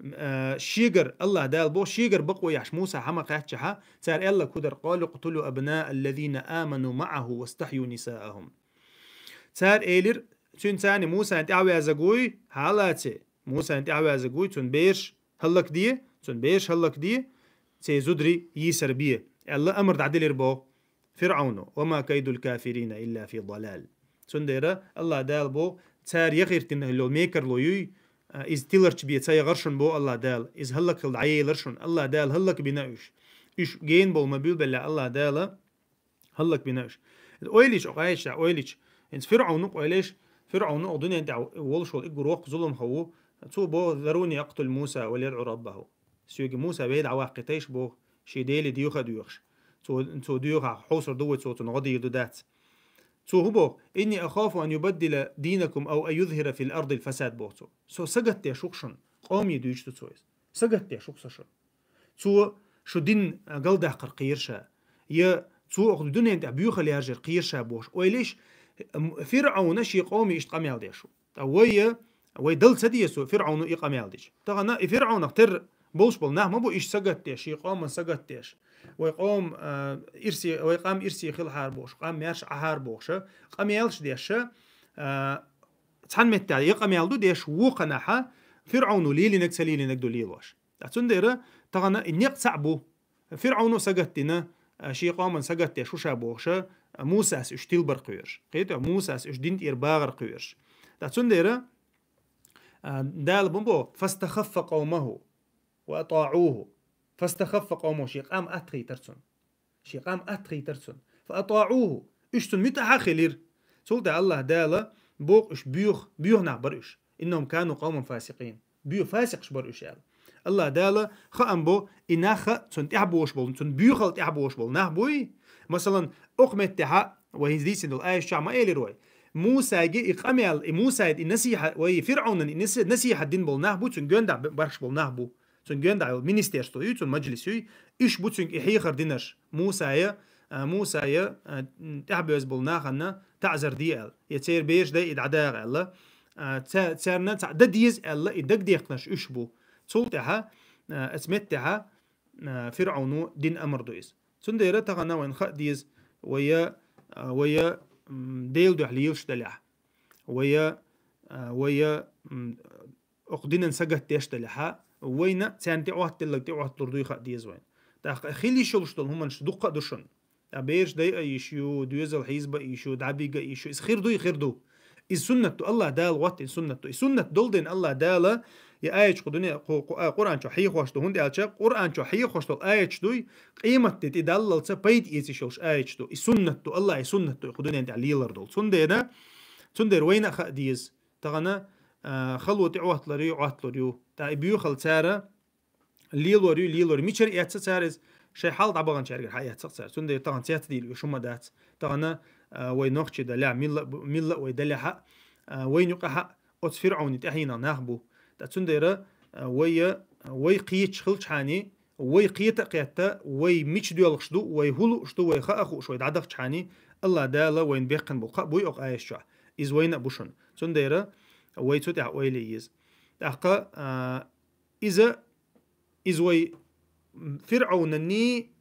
э, шегар, Аллах Дала боху, шегар бакъо яхьаш Муса хьама кхаьччахьа, цара аьлла кху дара: «Къалу кътулу абнаа аллазина аману мааху вастахью нисаахум». Цара элира, цуьнан царна Мусана тӀаьхьаваьзаг вуй, хьалаце, Мусана тӀаьхьаваьзаг вуй, цуьнан бераш хӀаллакде, цуьнан бераш хӀаллакде, церан зударий йийсар бе, аьлла, амар дӀаделира боху ФирӀауно: «Ва ма кайдул кафирина илла фи далал». Цундела Аллах Дала боху, цара яхийтина йолу мекарло юй, а, иза тиларчу бен ца яхара шуна боху Аллах Дала, иза хӀаллакьхила дӀаелира шуна, Аллах Дала хӀаллакбина уьш. Уьш гена болу ма билбелла Аллах Дала хӀаллакбина уьш. Ойла йича, оха аяташ тӀехь ойла йича, хӀинца ФирӀауну ойла еш, ФирӀауну оха дуьнен тӀехь волуш волу уггар воккха зуламхо ву, цо боху: «Заруни акътул Муса валядӀу раббаху». Соьга Муса вей дӀаваккхийтайша боху, шен Деле доьху а доьхуш. Цо, цо доьхахь, хьовсур ду вай, цо цунна гӀо дийр ду дац. Цо хӀун боху? «Инни ахафу ан юбаддила динакум ав ан юзхира фил ардил фасад», боху цо. Со сагатдеш ву-кх шуна, къоме дуьйцуш ду цо иза. Сагатдеш ву-кх со шуна. Цо шу дин галдаккхар кхера ша. Я цо оха дуьнен тӀехь боьхалла яржар кхера ша бохуш. Ойла еш, м, ФирӀауна шен къоме иштта къамел деш ву. Ткъа вай, вай дала ца деза цо ФирӀауну и къамел дича. Тахана и ФирӀаунах терра болуш болу нах ма бу иштта сагатдеш, шен къоман сагатдеш. Вай къом, а, ирсе, вай къам ирсе хилахьара бохуш, къам маьрша Ӏахьара бохуша, къамелаш деша, а, цхьана меттехь я къамел ду деш, вукханахьа ФирӀауну лелийнарг ца лелийнарг ду лелош. Ткъа цундела тахана и некъ цхьаъ бу. ФирӀауну сагатдина, а, шен къоман сагатдеш ву ша бохуша, а, Мусас уьш тилбар кхоьруш. Кхетий, Мусас уьш дин тӀера багӀар кхоьруш. Ткъа цундела, а, Дала бан бо: «Фастахаффа къаумаху ва атаӀуху». «Фастахаффа къаумаху», шен къам атхийтар цунна. Шен къам атхийтар цунна. «Фа атаӀуху». Уьш цунна муьтӀахь а хилира. Цул тӀаьхьа Аллах Дала боху уьш боьха, боьха нах бара уьш. «Иннахум кану къауман фасикъин». Боьха фасикъаш бара уьш аьлла. Аллах Дала хаам бо, и нах а цунна тӀаьхьабохуш болу, цунна боьхалла тӀаьхьабохуш болу нах буй. Масалан, окху меттехьа, вай хӀинца дийцина долу аяташ чохь ма элира вай. Мусайга и къамел, и Мусайда и насихьа-, вай ФирӀаунан и наси-, насихьат дина болу нах бу, цуьнан гоьндахь б-, бархаш болу нах бу. Цуьнан гоьндахь йолу министерство юй, цуьнан мажлис юй, уьш бу цуьнга и хьехар динарш. Мусая, а, Мусая, а, м, тӀаьхьабоьзна болу нахана таӀзар де аьлла, я церан бераш дай и дӀадагӀа аьлла, а, ца-, царна цхьаъ дан деза аьлла, и дагадехкнарш уьш бу. Цул тӀаьхьа, а, оцу меттехьа, а, ФирӀауну дин амар ду иза. Цундела тахана вайна хаа деза, вая, а, вая, м, Делан дуьхьа лелаш далехь, вая, а, вая, м, окху динан сагатдеш далехьа, вайна царна тӀеӀоттаделларг тӀеӀотталур дуй хаа деза вайна. ТӀаккха хила йиш йолуш долу хӀуманаш дуккха а ду шуна. Ткъа бераш дайа а йиш ю, доьзал хьийзаба а йиш ю, дӀабига а йиш ю. Иза хир дуй, хир ду. Иза суннат ду, Аллах Дала гӀоттина суннат ду. И суннат долу ден Аллах Дала, и аяташ кху дуьне, кху, кху, а, Къуръан чохь хьехош ду, хӀунда аьлча Къуръан чохь хьехош долу аяташ дуй, къематде тӀе даллалца пайда эца йиш йолуш аяташ ду. И суннат ду, Аллах и суннат ду, и кху дуьнен тӀехь лелар долу. Цундела, цундела вайна а хаа деза. Тахана, а, хало тӀеӀотталур ю, Ӏотталур ю. ТӀаккха и боьхалла цара лелор ю, лелор ю. Мичара эцна цара иза? Шайн хьал дӀабаханчаьргара хьаэцна цара. Цундела тахана цецдийла уьш хӀума дац. Тахана, а, вай нохчий далехь, милла а бу-, милла а вай далехьа, а, вайна юкъахьа оцу ФирӀауни тӀаьхьенах нах бу. Ткъа цундела, а, вай, а, вай кхеташ хилчхьани, вай кхета а кхетта, вай мича доьлхуш ду, вай хӀун лууш ду, вай хаа а хууш, вай дӀадахчхьани, Аллах Дала вайна беккхина болу кхаъ буй окху аят чохь. Иза вайна а бу шуна. Цундела вай цу тӀехь ойла е еза. ТӀаккха, а, иза, иза вай ФирӀавнанний,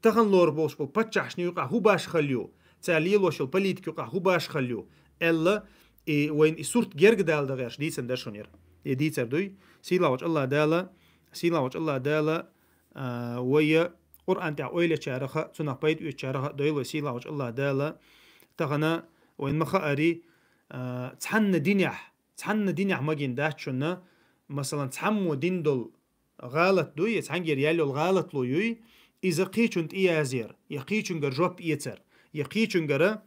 тахана лоруш болуш болу паччахьашний юкъахь хӀун башхалла ю, цара лелош йолу политика юкъахь хӀун башхалла ю, аьлла, и вайна и сурт герга дала дан гӀерташ дийцина дара шуна яра. И дийцар дуй, сийлахь волчу Аллах Дала, сийлахь волчу Аллах Дала, а, вай Къуръан тӀехь ойла ечарех а, цунах пайда оьцучарех а дойла вай сийлахь волчу Аллах Дала. Тахана вайна ма хаари, а, цхьанна динехь, цхьанна динехь магийна дац шуна, масалан, цхьаммо дина долу гӀалат дуй, я цхьаьнгара яьлла йолу гӀалатло юй, иза кхечунна тӀеязъяр, я кхечуьнгара жоп эцар, я кхечуьнгара,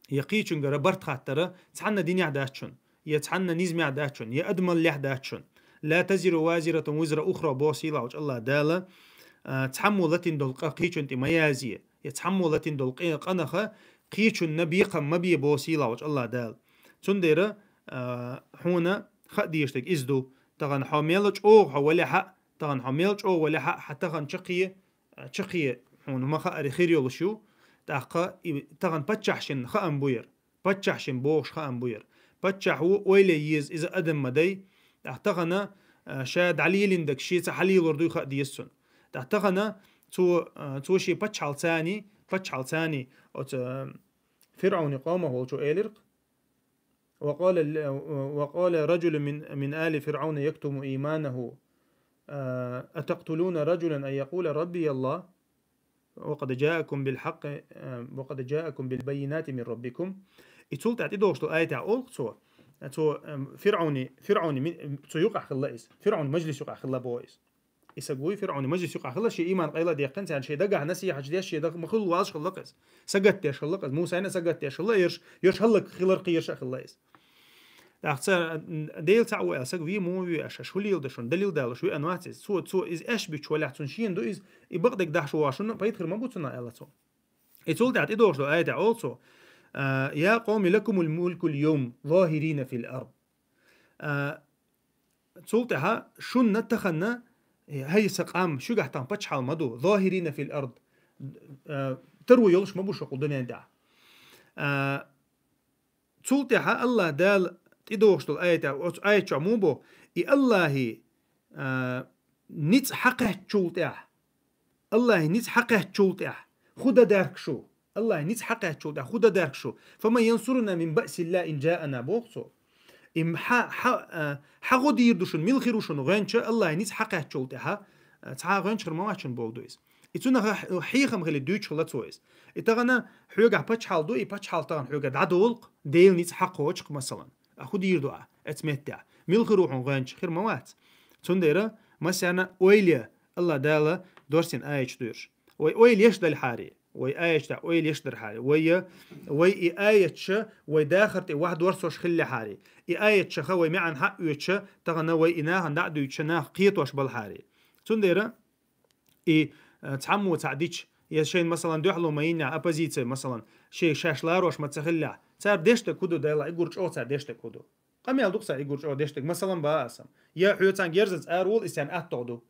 я кхечуьнгара барт хаттар цхьанна динехь дац шуна, я цхьанна низамехь дац шуна, я адамаллехь дац шуна. «Ла тазиру вазиратун визра ухра», боху сийлахь волчу Аллах Дала, а, цхьаммо латийна долу къа кхечунна тӀе ма язъе, я цхьаммо латийна долу къе-, къанаха кхечунна бекхам ма бе, боху сийлахь волчу Аллах Дала. Цундела, а, хьуна хаа дезаш дерг иза ду. Тахана хьо мел чӀогӀа хьо валехь а, тахана хьо мел чӀогӀа валехь а, хьан тахана чаккхе, чаккхе хьуна ма хаари хир йолуш ю. ТӀаккха и тахана паччахьашна хаам бу яра. Паччахьашна бохуш хаам бу яра. Паччахь ву, ойла е еза, иза адам ма дай. ТӀаккха тахана, а, ша дӀалелийна дерг шеца хьалелор дуй хаа деза цунна. ТӀаккха тахана цо, а, цо шен паччахьалла царний, паччахьалла царний, оцу, а, ФирӀавни къомах волчо элира-кх: «Ва къала, ва къала раджулун мин, мин али ФирӀавна яктуму иманаху, а, атакътулуна раджулан ан якъула Рабби Аллах, ва къад джаакум бил хьакъи, а, ва къад джаакум бил баййинати мин Раббикум». И цул тӀаьхьа тӀедогӀуш долу аятехь олу-кх цо, цо, а, ФирӀавни, ФирӀавни ми-, цу юкъахь хилла иза. ФирӀавни мажлис юкъахь хилла боху иза. И саг вуй, ФирӀавни мажлис юкъахь хилла, шен иман къайладаьккхина, царна шен дагахь насихьаташ деш, шен дагахь ма хуьллу вазаш хилла-кх иза. Сагат деш хилла-кх иза. Мусайна а сагат деш хилла, ерш, ерш хӀаллак хилар кхераш а хилла иза. ТӀаккха цара, м, Дела цхьаъ ву аьлла, саг вий, муха вий аша, хӀун леладо шуна, далил далуш веана вац иза. Цо, цо иза аьшпаш бича валехь, цунна шена ду иза, и бакъдерг дахьаш ву шуна, пайда хир ма бу цунах аьлла цо. И цул тӀаьхьа тӀедогӀуш долу аятехь олу цо: «А, я къовми лакумул мулкул йовм, захирина фил ард». А, цул тӀаьхьа шуна тахана, э, хӀай сан къам, шуьгахь тахана паччахьалла ма ду, захирина фил ард, а, таро йолуш ма бу шу кху дуьнен тӀехь. А, цул тӀаьхьа Аллах Дала тӀедогӀуш долу аятехь, оцу аят чохь муха бо, и Аллахьи, а, ницкъ хьакхаьччул тӀаьхьа, Аллахьи ницкъ хьакхаьччул тӀаьхьа хӀун дан дарг шу? Аллахьи ницкъ хьакхаьччул тӀаьхьа хӀун дан дарг шу? «Фаман янсуруна мин баъсиллахи ин джаана», боху цо. Им хьа, хьа, а, хьан гӀо дийр ду шуна, мила хир ву шуна гӀоьнча, Аллахьи ницкъ хьакхаьччул тӀаьхьа, а, цхьа а гӀоьнча хир ма вац шуна боху ду иза. И цунах хьехам хилий дуьйцуш хилла цо иза. И тахана хьоьгахь паччахьалла ду, и паччахьалла тахана хьоьгахь дӀадолу-кх, Делан ницкъ хьакхочу-кх, масалан. А хӀун дийр ду ахь оцу меттехь? Мила хир ву хьуна гӀоьнча? Хир ма вац. Цундела массарна ойла е, Аллах Дала дорсийна аяташ дуьйцуш. Вай ойла еш далахьара, вай аяташ тӀехь ойла еш дархьара, вай, вай и аяташ вай дахар тӀе ваха дорсош хиллехьара, и аяташха вай маьӀна хьаоьцуш, тахана вай и нахана дӀа а дуьйцуш, нах кхетош балахьара. Цундела и, а, цхьаммо цхьаъ дича, я шайна, масалан, дуьхьало ма йиннехь, оппозиция, масалан, шайн шаьш ларош ма ца хиллехь, цара деш дерг хӀун ду, Дала, и гур чӀогӀа цара деш дерг хӀун ду? Къамел ду-кх цара и гур чӀогӀа деш дерг, масалан, бан аса. Я хьоьца герзаца араволу, и царна аттагӀа ду.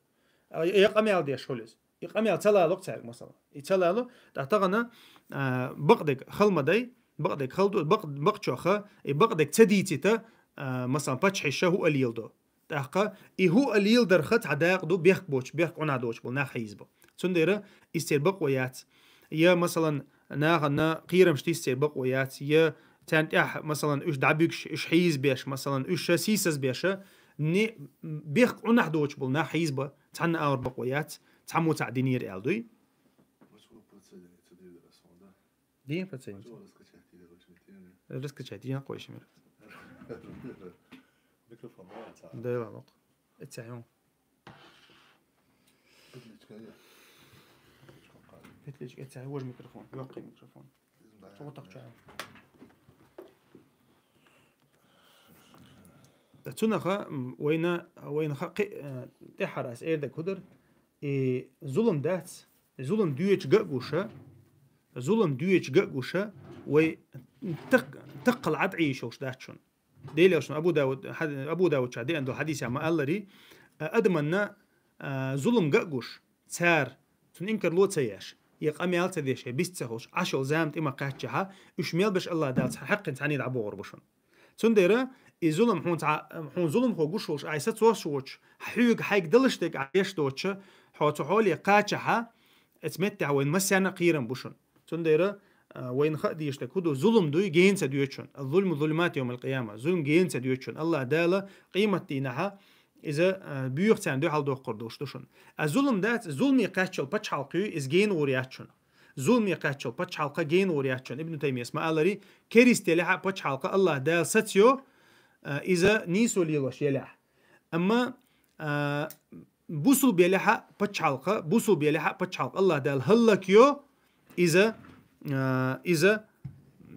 А, я къамел деш хуьлу иза. И къамел ца лало-кх цаьрга, масалан. И ца лало, тӀаккха тахана, а, бакъдерг хала ма дай, бакъдерг хала ду, бакъ-, бакъчохь, и бакъдерг ца дийцийта, а, масалан, паччахьаша хӀуъа леладо. ТӀаккха и хӀуъа леладарх цхьа дакъа ду, бехк боцуш, бехк Ӏунахь доцуш болу нах хьийзабо. Цундела иза церан бакъо яц. Я, масалан, нахана кхерамаш тиса церан бакъо яц, я царна тӀехь, масалан, уьш дӀабуьгуш, уьш хьийзабеш, масалан, уьш сийсазбеш, не, бехк Ӏунахь доцуш болу нах хьийзабо, цхьанна агӀор бакъо яц, цхьаммо цхьаъ динера аьлла дуй. Дин процент. Раскачать, я кхойшимира. Микрофон, да, ца? Да, ладно. Эццахь ю. Петличка эццахь, вож микрофон, йоккхий микрофон. Цо тахча. Цунаха, м, вайна, вайна ха-, кхи-, э, тӀаьххьара ас эр дерг хӀун дара? И зулам дац, зулам доьчу ган а гуша, зулам доьчу ган а гуша, вай так-, таккхал Ӏад Ӏийша йолуш дац шуна. Делера шуна Абу Дауд, хьад-, Абу Дауд чохь деана долу хьадисехь ма-аллара, а, адаманна, а, зулам ган а гуш, цара цунна инкарло а ца еш, я къамаьл ца деш, я бист ца хулаш, Ӏаш йола зама тӀе ма кхаьччахьа, уьш мел беш Аллах Дала цхьа хьаккхин цхьаьна дӀабохур бу шуна. Цундела иза зулам хьуна цхьа, хьуна зуламхо гуш волаш, Ӏай сацош воцуш, хьоьга хьайга далаш дерг Ӏа деш доцуш, хьо цу хьоле кхачахьа, эца меттехь вайна массарна а кхерам бу шуна. Цундела, а, вайна хаа дезаш дерг хӀун ду, зулам дуй, гена ца доьду шуна. Аз-зулму зулуматун йовмал-къияма. Зулам гена ца доьду шуна. Аллах Дала къематдийнахьа иза, а, боьха царна дуьхьал доккхур долуш ду шуна. А зулам дац, зуламе кхаччалла пачхьалкх ю, иза гена гӀур яц шуна. Зуламе кхаччалла пачхьалкх гена гӀур яц шуна. Ибн Таймияс ма-аллара, керист елахь а пачхьалкх Аллах Дала сацайо, а, иза нийсо лелош елахь. Амма, а, бусулба елахь а пачхьалкх, бусулба елахь а пачхьалкх Аллах Дала хӀаллакйо, иза, а, иза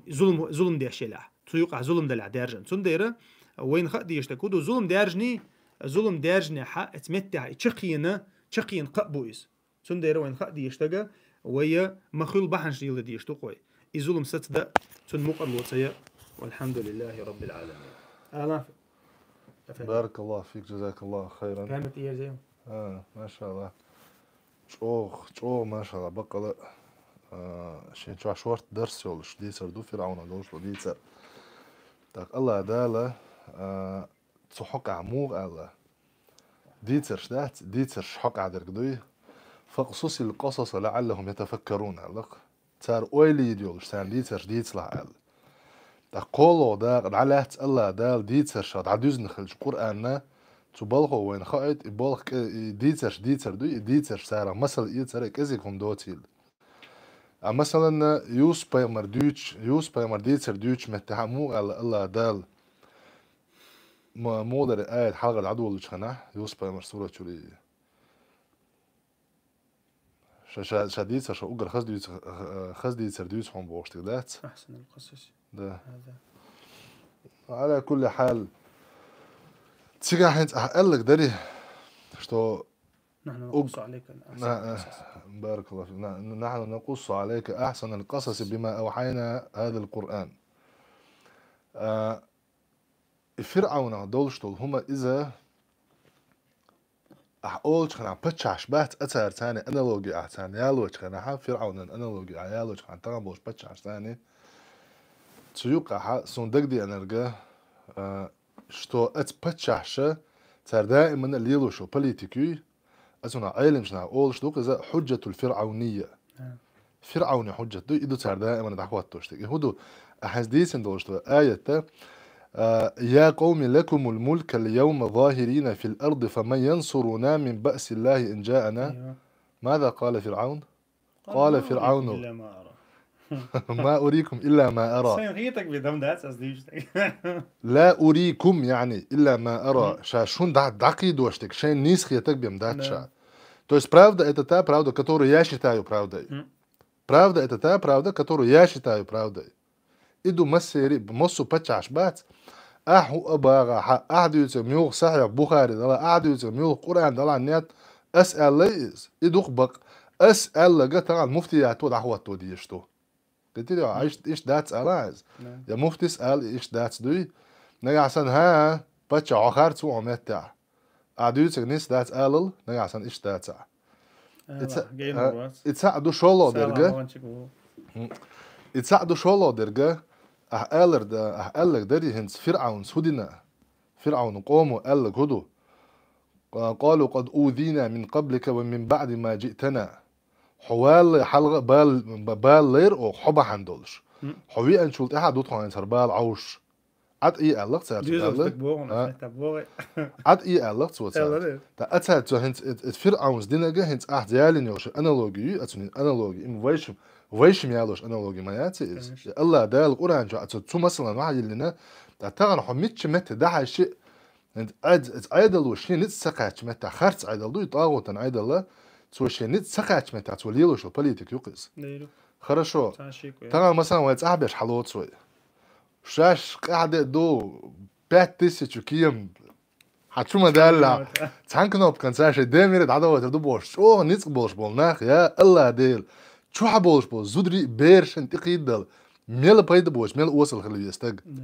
зулам, зулам деш елахь. Цу юкъахь зулам далахь даьржина. Цундела вайна хаа дезаш дерг хӀун ду, зулам даьржиний, зулам даьржинехьа, эца меттехь и чаккхена, чаккхена кхаъ бу иза. Цундела вайна хаа дезаш дерг, вай ма хуьлу бахьанаш леладе дезаш ду-кх вай. И зулам сацадан, цунна мукъарло ца ян. Валхьамдулиллахи Раббил Ӏаламин. Алан. بارك الله فيك، جزاك الله خيرا. Память ерзем. А, машаллах. ЧӀогӀа, чӀогӀа, машаллах, баккъала, а, шен чохь шортта дарс йолуш дийцар ду, ФирӀавна долуш ду дийцар. ТӀаккха Аллах Дала, а, цу хьокъехь муха аьлла? Дийцарш дац, дийцарш хьокъехь дерг дуй. فاقصص القصص لعلهم يتفكرون аьлла-кх. Цара ойла йийр йолуш, царна дийцарш дийцалахь аьлла. ТӀаккха кхоалгӀа дакъа дӀалаьцна Аллах Дала дийцаршах дӀадуьзна хилча Къуръанна, цу балхо вайна хаийта, и балха кӀе-, и дийцарш дийцар дуй, и дийцарш царах масал эцар а кӀезиг хӀума доцийла. А масалан, Юсуп-пайхамар дуьйцуш, Юсуп-пайхамар дийцар дуьйцучу меттехь а муха аьлла Аллах Дала, ма-, муха дара аят хьалхара дӀадолучу хенахь, Юсуп-пайхамар сурат чуьра. Ша, ша, ша дийцар, ша уггар хаза дуьйцу, хаза дийцар дуьйцу хьуна бохуш дерг дац? أحسن القصص. Да. هذا. Ала кулли хьал. Цигахь хӀинца ахьа аьлларг дарий, что نحن نقص عليك أحسن القصص. بارك الله فيك. نحن نقص عليك أحسن القصص بما أوحينا هذا القرآن. А, и ФирӀавнах долуш долу хӀума иза, ахьа олучу хенахь паччахьаш бац, а цара царна аналоги ахьа царна ялочу хенахь, ФирӀавнан аналоги ахьа ялочу хенахь, тахана болчу паччахьаш царна. Цу юкъахьа суна дагадеанарг, а, что аца паччахьаша цара даимана лелош йолу политика юй, ацунах Ӏеламчу наха олуш ду-кх иза хьуджатул фиръавния. А. ФирӀавни хьуджат ду, и ду цара даимана дӀахӀоттош дерг. И хӀун ду? Ахьа хӀинца дийцина долуш ду аятта, а, يا قوم لكم الملك اليوم ظاهرين في الأرض فمن ينصرنا من بأس الله إن جاءنا. أيوة. ماذا قال فرعون؟ قال فرعون: ما أريكم إلا ما أرى. Сайн гӀетаг бе дам дац ас дийшдаг. لا أريكم يعني إلا ما أرى. Мгм. Ша шун дӀа-, дӀакхийдош дерг, шайн нийса хетаг бе ма дац ша. Да. То есть правда — это та правда, которую я считаю правдой. Мгм. Правда — это та правда, которую я считаю правдой. И ду массери, массо паччахьаш бац. Ахьа хӀу а багӀахьа, ахьа дуьйцург муьлха Сахьихь Бухари дала, ахьа дуьйцург муьлха Къуръан дала, нет, ас аьллай иза. И ду-кх бакъ. Ас аьлларг тахана муфтиято дӀахӀотто дезаш ду. Кхетий хьо, иштта, иштта дац ала иза. Да. Я муфтис ала, иштта дац дуй. Нагахь санна, хӀа, паччахь, хьо харц ву хьо меттехь. Ахьа дуьйцург нийса дац алал, нагахь санна иштта дацахь. Ала, и ца-, гейна а, вац. И цхьаъ ду шолгӀа дерг. Сала ванчик ву. Хм. И цхьаъ ду шолгӀа дерг, ахьа алар да, ахьа аьлларг дарий хӀинца ФирӀавнас хӀу дина? ФирӀавнан къомо аьлларг хӀу ду? قالوا قد أوذينا من قبلك ومن بعد ما جئتنا. Хьо валлай хьалха а бал-, ба-, бала лайра оха хьо бахьана долуш. Хм. Хьо веанчул тӀаьхьа ду тхо хӀинца хӀара бала Ӏовшуш. Ӏад и аьллах цара. Дезаш даг богӀу, а? Мета богӀу. Ӏад и аьллах цо цара. Аьлла. Та а цара цо хӀинца эт-, эт ФирӀавнас динага хӀинца ахьа ялина йолуш аналоги ю, ацунин аналоги. Им вайшим, вайшим ялош аналоги ма яций иза. Конечно. Аллах Дала Къуръан чу а цо цу масалан вахьа йиллина. Та тахана хьо мичча метте дахьаш ши, хӀинца Ӏед-, Ӏедало шен ницкъ ца кхаьчча метте, харц Ӏедал ду, и тӀагӀутан Ӏедала, цо шен ницкъ ца кхаьчча метте, цо лелош йолу политика ю-кх иза. Леру. Хорошо. Цхьа шико я. Тахана масалан вай цӀахь беш хьалоцу вай. Шаьш къаьхьа де ду, пять тысяч кем. Хьан чу ма даьлла. Цхьана кнопканца шайн ден мире дӀадахойтар ду бохуш, чӀогӀа ницкъ болуш болу нах, я Аллах Дела, чу хьан болуш болу зударий а, берашна тӀекхийдадала, мела пайда боцу, мела осал хила веза стаг. Да.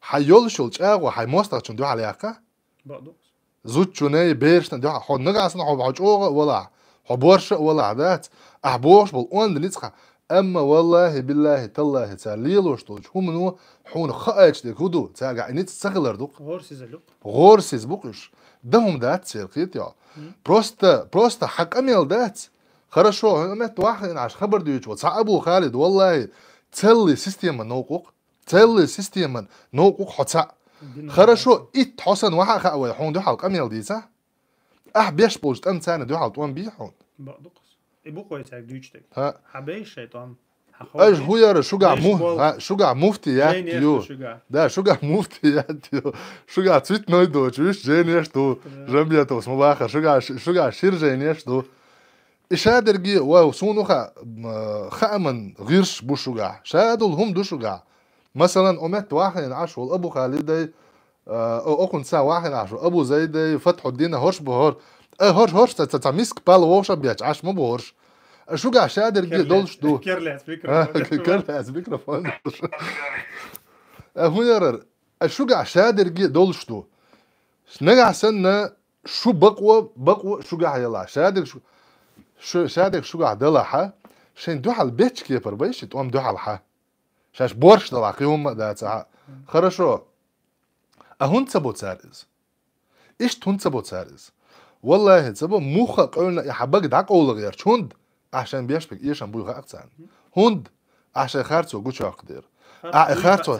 Хьан йолуш йолу чӀагӀо хьайн мостагӀчун дуьхьал яккха? Бакъду. Зудчунна, берашна дуьхьал, хьо нагахь санна хьо, хьо чӀогӀа а валахь, Хьо борша а валахь дац, ахь бохуш болу онда ницкъ хьа. Амма валлахи, биллахи, таллахи, цара лелош долчу хӀумано хьуна хаьча дерг хӀун ду, цаьргахь и ницкъ ца хилар ду-кх. ГӀорасиз бу-кх. ГӀорасиз бу-кх уьш. Дан хӀума дац церан, кхетий хьо. Просто, просто хьан къамел дац. Хорошо, хьуна метта ваххийна Ӏаш хабар дуьйцуш волу цхьа Абу Халид, валлахи, целлий системан новкъа ву-кх. Целлий системан новкъа ву-кх хьо цхьаъ. Хорошо, итт хьо санна вахьа а хаьа вай, хьуна дуьхьал къамел дийцахь. Ахь беш болчу тӀамца дуьхьал тӀом бий хьуна? Бакъ ду-кх. И бу-кх вай цаьрга дуьйцуш дерг. ХӀа. Хьан беш шайн тӀом? Хьан ховш? Аш хӀун яра шугахь беш му-, болу хӀа, шугахь муфтият жайнаш ю ду шугахь? Да, шугахь муфтият ю. Шугахь цуьтной доцуш, вуьш жайнаш ду. Да. Жамбетовс ма бахара, шугахь ши-, шугахь шира жайнаш ду. И шадерриге, вай, суна хаа, м, хааман гӀирсаш бу шугахь. Шадолу хӀума ду шугахь. Масалан, о метта ваххийна Ӏаш волу Абу Халидай, а, о-, окхунца ваххийна Ӏаш волу Абу Зайдай, Фатхьуддина, хӀорш бу хӀор-, э, хӀорш, хӀорш ца, ца, ца миска пал вовшах бечу Ӏаш ма бу хӀорш. А шугахь шадерриге долуш ду. Керлац микрофон. А, керлац микрофон долуш. А хӀун ярар? А шугахь шадерриге долуш ду. Нагахь санна шу бакъо, бакъо шугахь ялахь. Шадерг шу-, шу-, шадерг шугахь далахьа, шайн дуьхьал бечу кепара бай ши тӀом дуьхьалхьа. Шаьш борш далахь, кхин хӀумма а дацахьа. Хорошо. А хӀунда ца бо цара иза? Иштта хӀунда ца бо цара иза? Валлахи, ца бо, муха а къевлина и хьан бага дӀакъовла гӀерташ. ХӀунда? Ахь шайн беш берг эшам буй хаьа-кх царна. ХӀунда? Ахь шайн харцо гучуяккха дера. Ахь и харцо,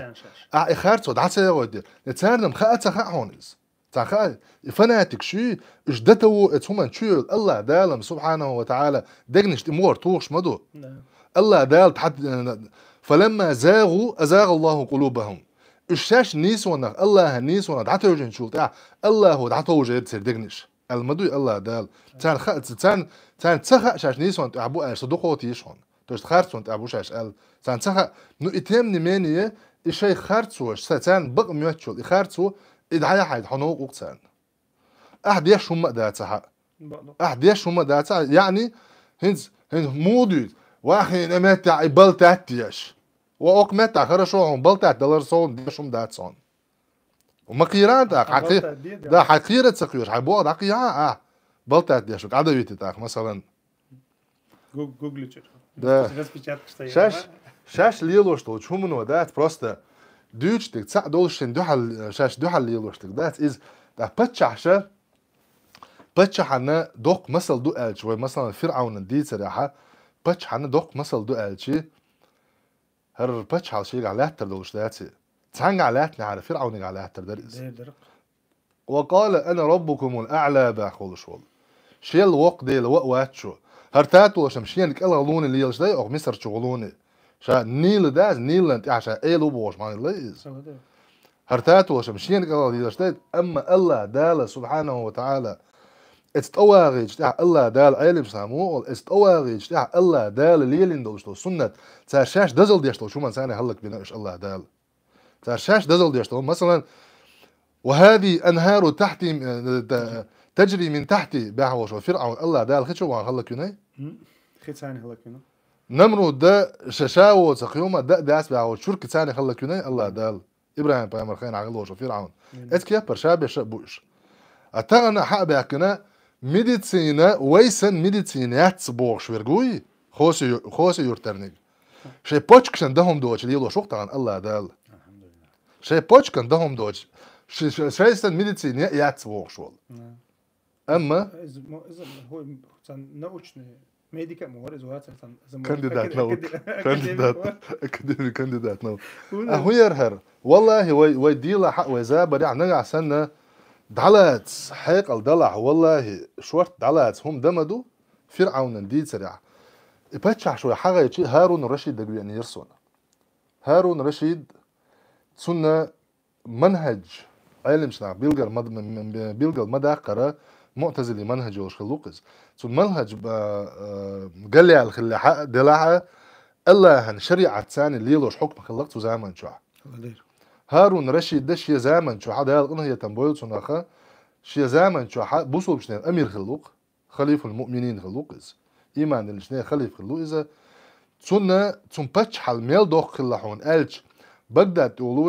ахь и харцо дӀа ца ягӀой дера. Царна-м хаа ца хаьа хьуна иза. Цхьа хаьа, и фанатикаш ю, уьш датаво, оцу хӀуманна чу йолу АллахӀ Дала-м, субхьанаху ва таӀала, дегнаш тӀе мухӀар тухуш ма ду. Да. АллахӀ Дала тхьа-, «Фаламма загӀу, азагӀа Аллаху къулубахум». Уьш шаьш нийсонах, АллахӀан нийсонах дӀатевжинчул тӀаьхьа АллахӀо дӀатовжийра церан дегнаш. Аьлла ма дуй АллахӀ Дала. Царна ха-, ца-, царна, царна ца хаьа шаьш нийсонна тӀехь бу аьлла, со дукха тийша хьуна. То есть харцонна тӀехь бу шаьш аьлла. Царна ца хаьа. Ну, и тем не менее, и шайн харцо, ша-, царна бакъ моьттуш йолу и харцо, и дӀаяхьийта хьо новкъа ву-кх царна. Ахь деш хӀумма а дацахьа. Бакъ ду. Ахь деш хӀумма а дацахьа, яъни, хӀинца, хӀинца муха дуьйцу? Ваххийна меттехь и балтат деш. Ва окху меттехь хорошо хьуна балтат далар совна деш хӀума дац хьуна. Ма кхийран тӀаккха, хьан кхи-, да, хьан кхийра а ца кхоьруш, хьайн боху дӀакхийхьа, ахь балтат деш, Ӏадавитта тӀаккха, масалан. Гуг-, гугличура. Да. Распечаткаш ца шаьш, яра. Шаьш лелош долчу хӀумано дац, просто дуьйцуш дерг цхьаъ долуш шайн дуьхьал, шаьш дуьхьал лелош дерг дац. Иза, тӀаккха паччахьаша, паччахьана доккха масал ду аьлча, вай, масалан, ФирӀавнан дийцарехьа, паччахьана доккха масал ду аьлчи, хӀара паччахьалла шегахь лаьттар долуш даций? Цхьаьнгахь лаьттинехьара, ФирӀавнигахь лаьттар дара иза. Дера дара. «Ва къала ана раббукумул аӀла», баха волуш волу. Шел воккха Дела ва а вац шу. ХӀара татолашам шена кӀелхьа луни лелаш дай, оха Мисар чу гӀулуни. Ша Нила даз, Нилан тӀехь ша Эла ву бохуш ма хилла иза. Ага, да. ХӀара татолашам шена кӀелхьа лелаш дай, амма АллахӀ Дала, субхьанаху ва таӀала, эца тӀавагӀийчу тӀехь АллахӀ Дала Ӏелим схьа мукъал, эца тӀавагӀийчу тӀехь АллахӀ Дала лелийна долуш долу суннат, цара шаьш дазал деш долчу хӀуманца хӀаллакбина уьш АллахӀ Дала. Цара шаьш дазал деш долу, масалан, «Ва хӀазихи анхӀару тахьти, э, та-, таджри мин тахьти», баха волуш волу ФирӀавн АллахӀ Дала хи чу ван хӀаллаквинай? М, хи царна хӀаллаквина. Намруда ша, ша воцу кхиюма да а дац баха волчу чурки царна хӀаллаквинай АллахӀ Дала. ИбрахӀим пайхамар хенахь хилла волуш волу ФирӀавн. Мгм. Эцу кеппара ша беша а бу уьш. А тахана хьа а баьхкина, медицина, вай сан медицина яц бохуш верг вуй, Хоси ю-, Хоси юртарниг. Шайн почкашна дан хӀума доцуш лелош ву-кх тахана АллахӀ Дала. АлхьамдулиллахӀ. Шайн почкан дан хӀума доцуш. Ш-, ш-, шайн сан медицина яц бохуш волу. Да. Амма иза мо-, иза хӀу-, цан научный медик а ма вара, иза вацара цан, иза мо-, кандидат акаде-, наук. Акаде-, кандидат. Академи кандидат наук. ХӀунда? А хӀун яра хӀара? Валлахи, вай, вай дела хьа, вай забарехь нагахь санна дӀалаца хьекъал далахь, валлахи, шорта дӀалаца хӀума дан ма ду, ФирӀавнан дийцарехь. И паччахьаш вай хьагӀайчи ХӀарун Рашид дагавеанера суна. ХӀарун Рашид, цунна манхӀаж, Ӏелимчу нах билгар ма-, м-, м-, билгал ма даккхара, муътазили манхӀаж йолуш хилла ву-кх иза. Цунна манхӀаж, а, а, галъяьлла хиллехьа, делахьа, АллахӀан шариӀатца лелош хьукма хилла-кх цу заман чохь. ХӀарун Рашида шен заман чохь, Дала къинхетам бойла цунах, шен заман чохь бусулбачу ненан амир хилла ву-кх. Халифул муъминин хилла ву-кх иза. Иман диллинчу нехан халиф хилла ву иза. Цунна, цунна паччахьалла мел доккха хилла хьуна аьлча, Багдад тӀе волу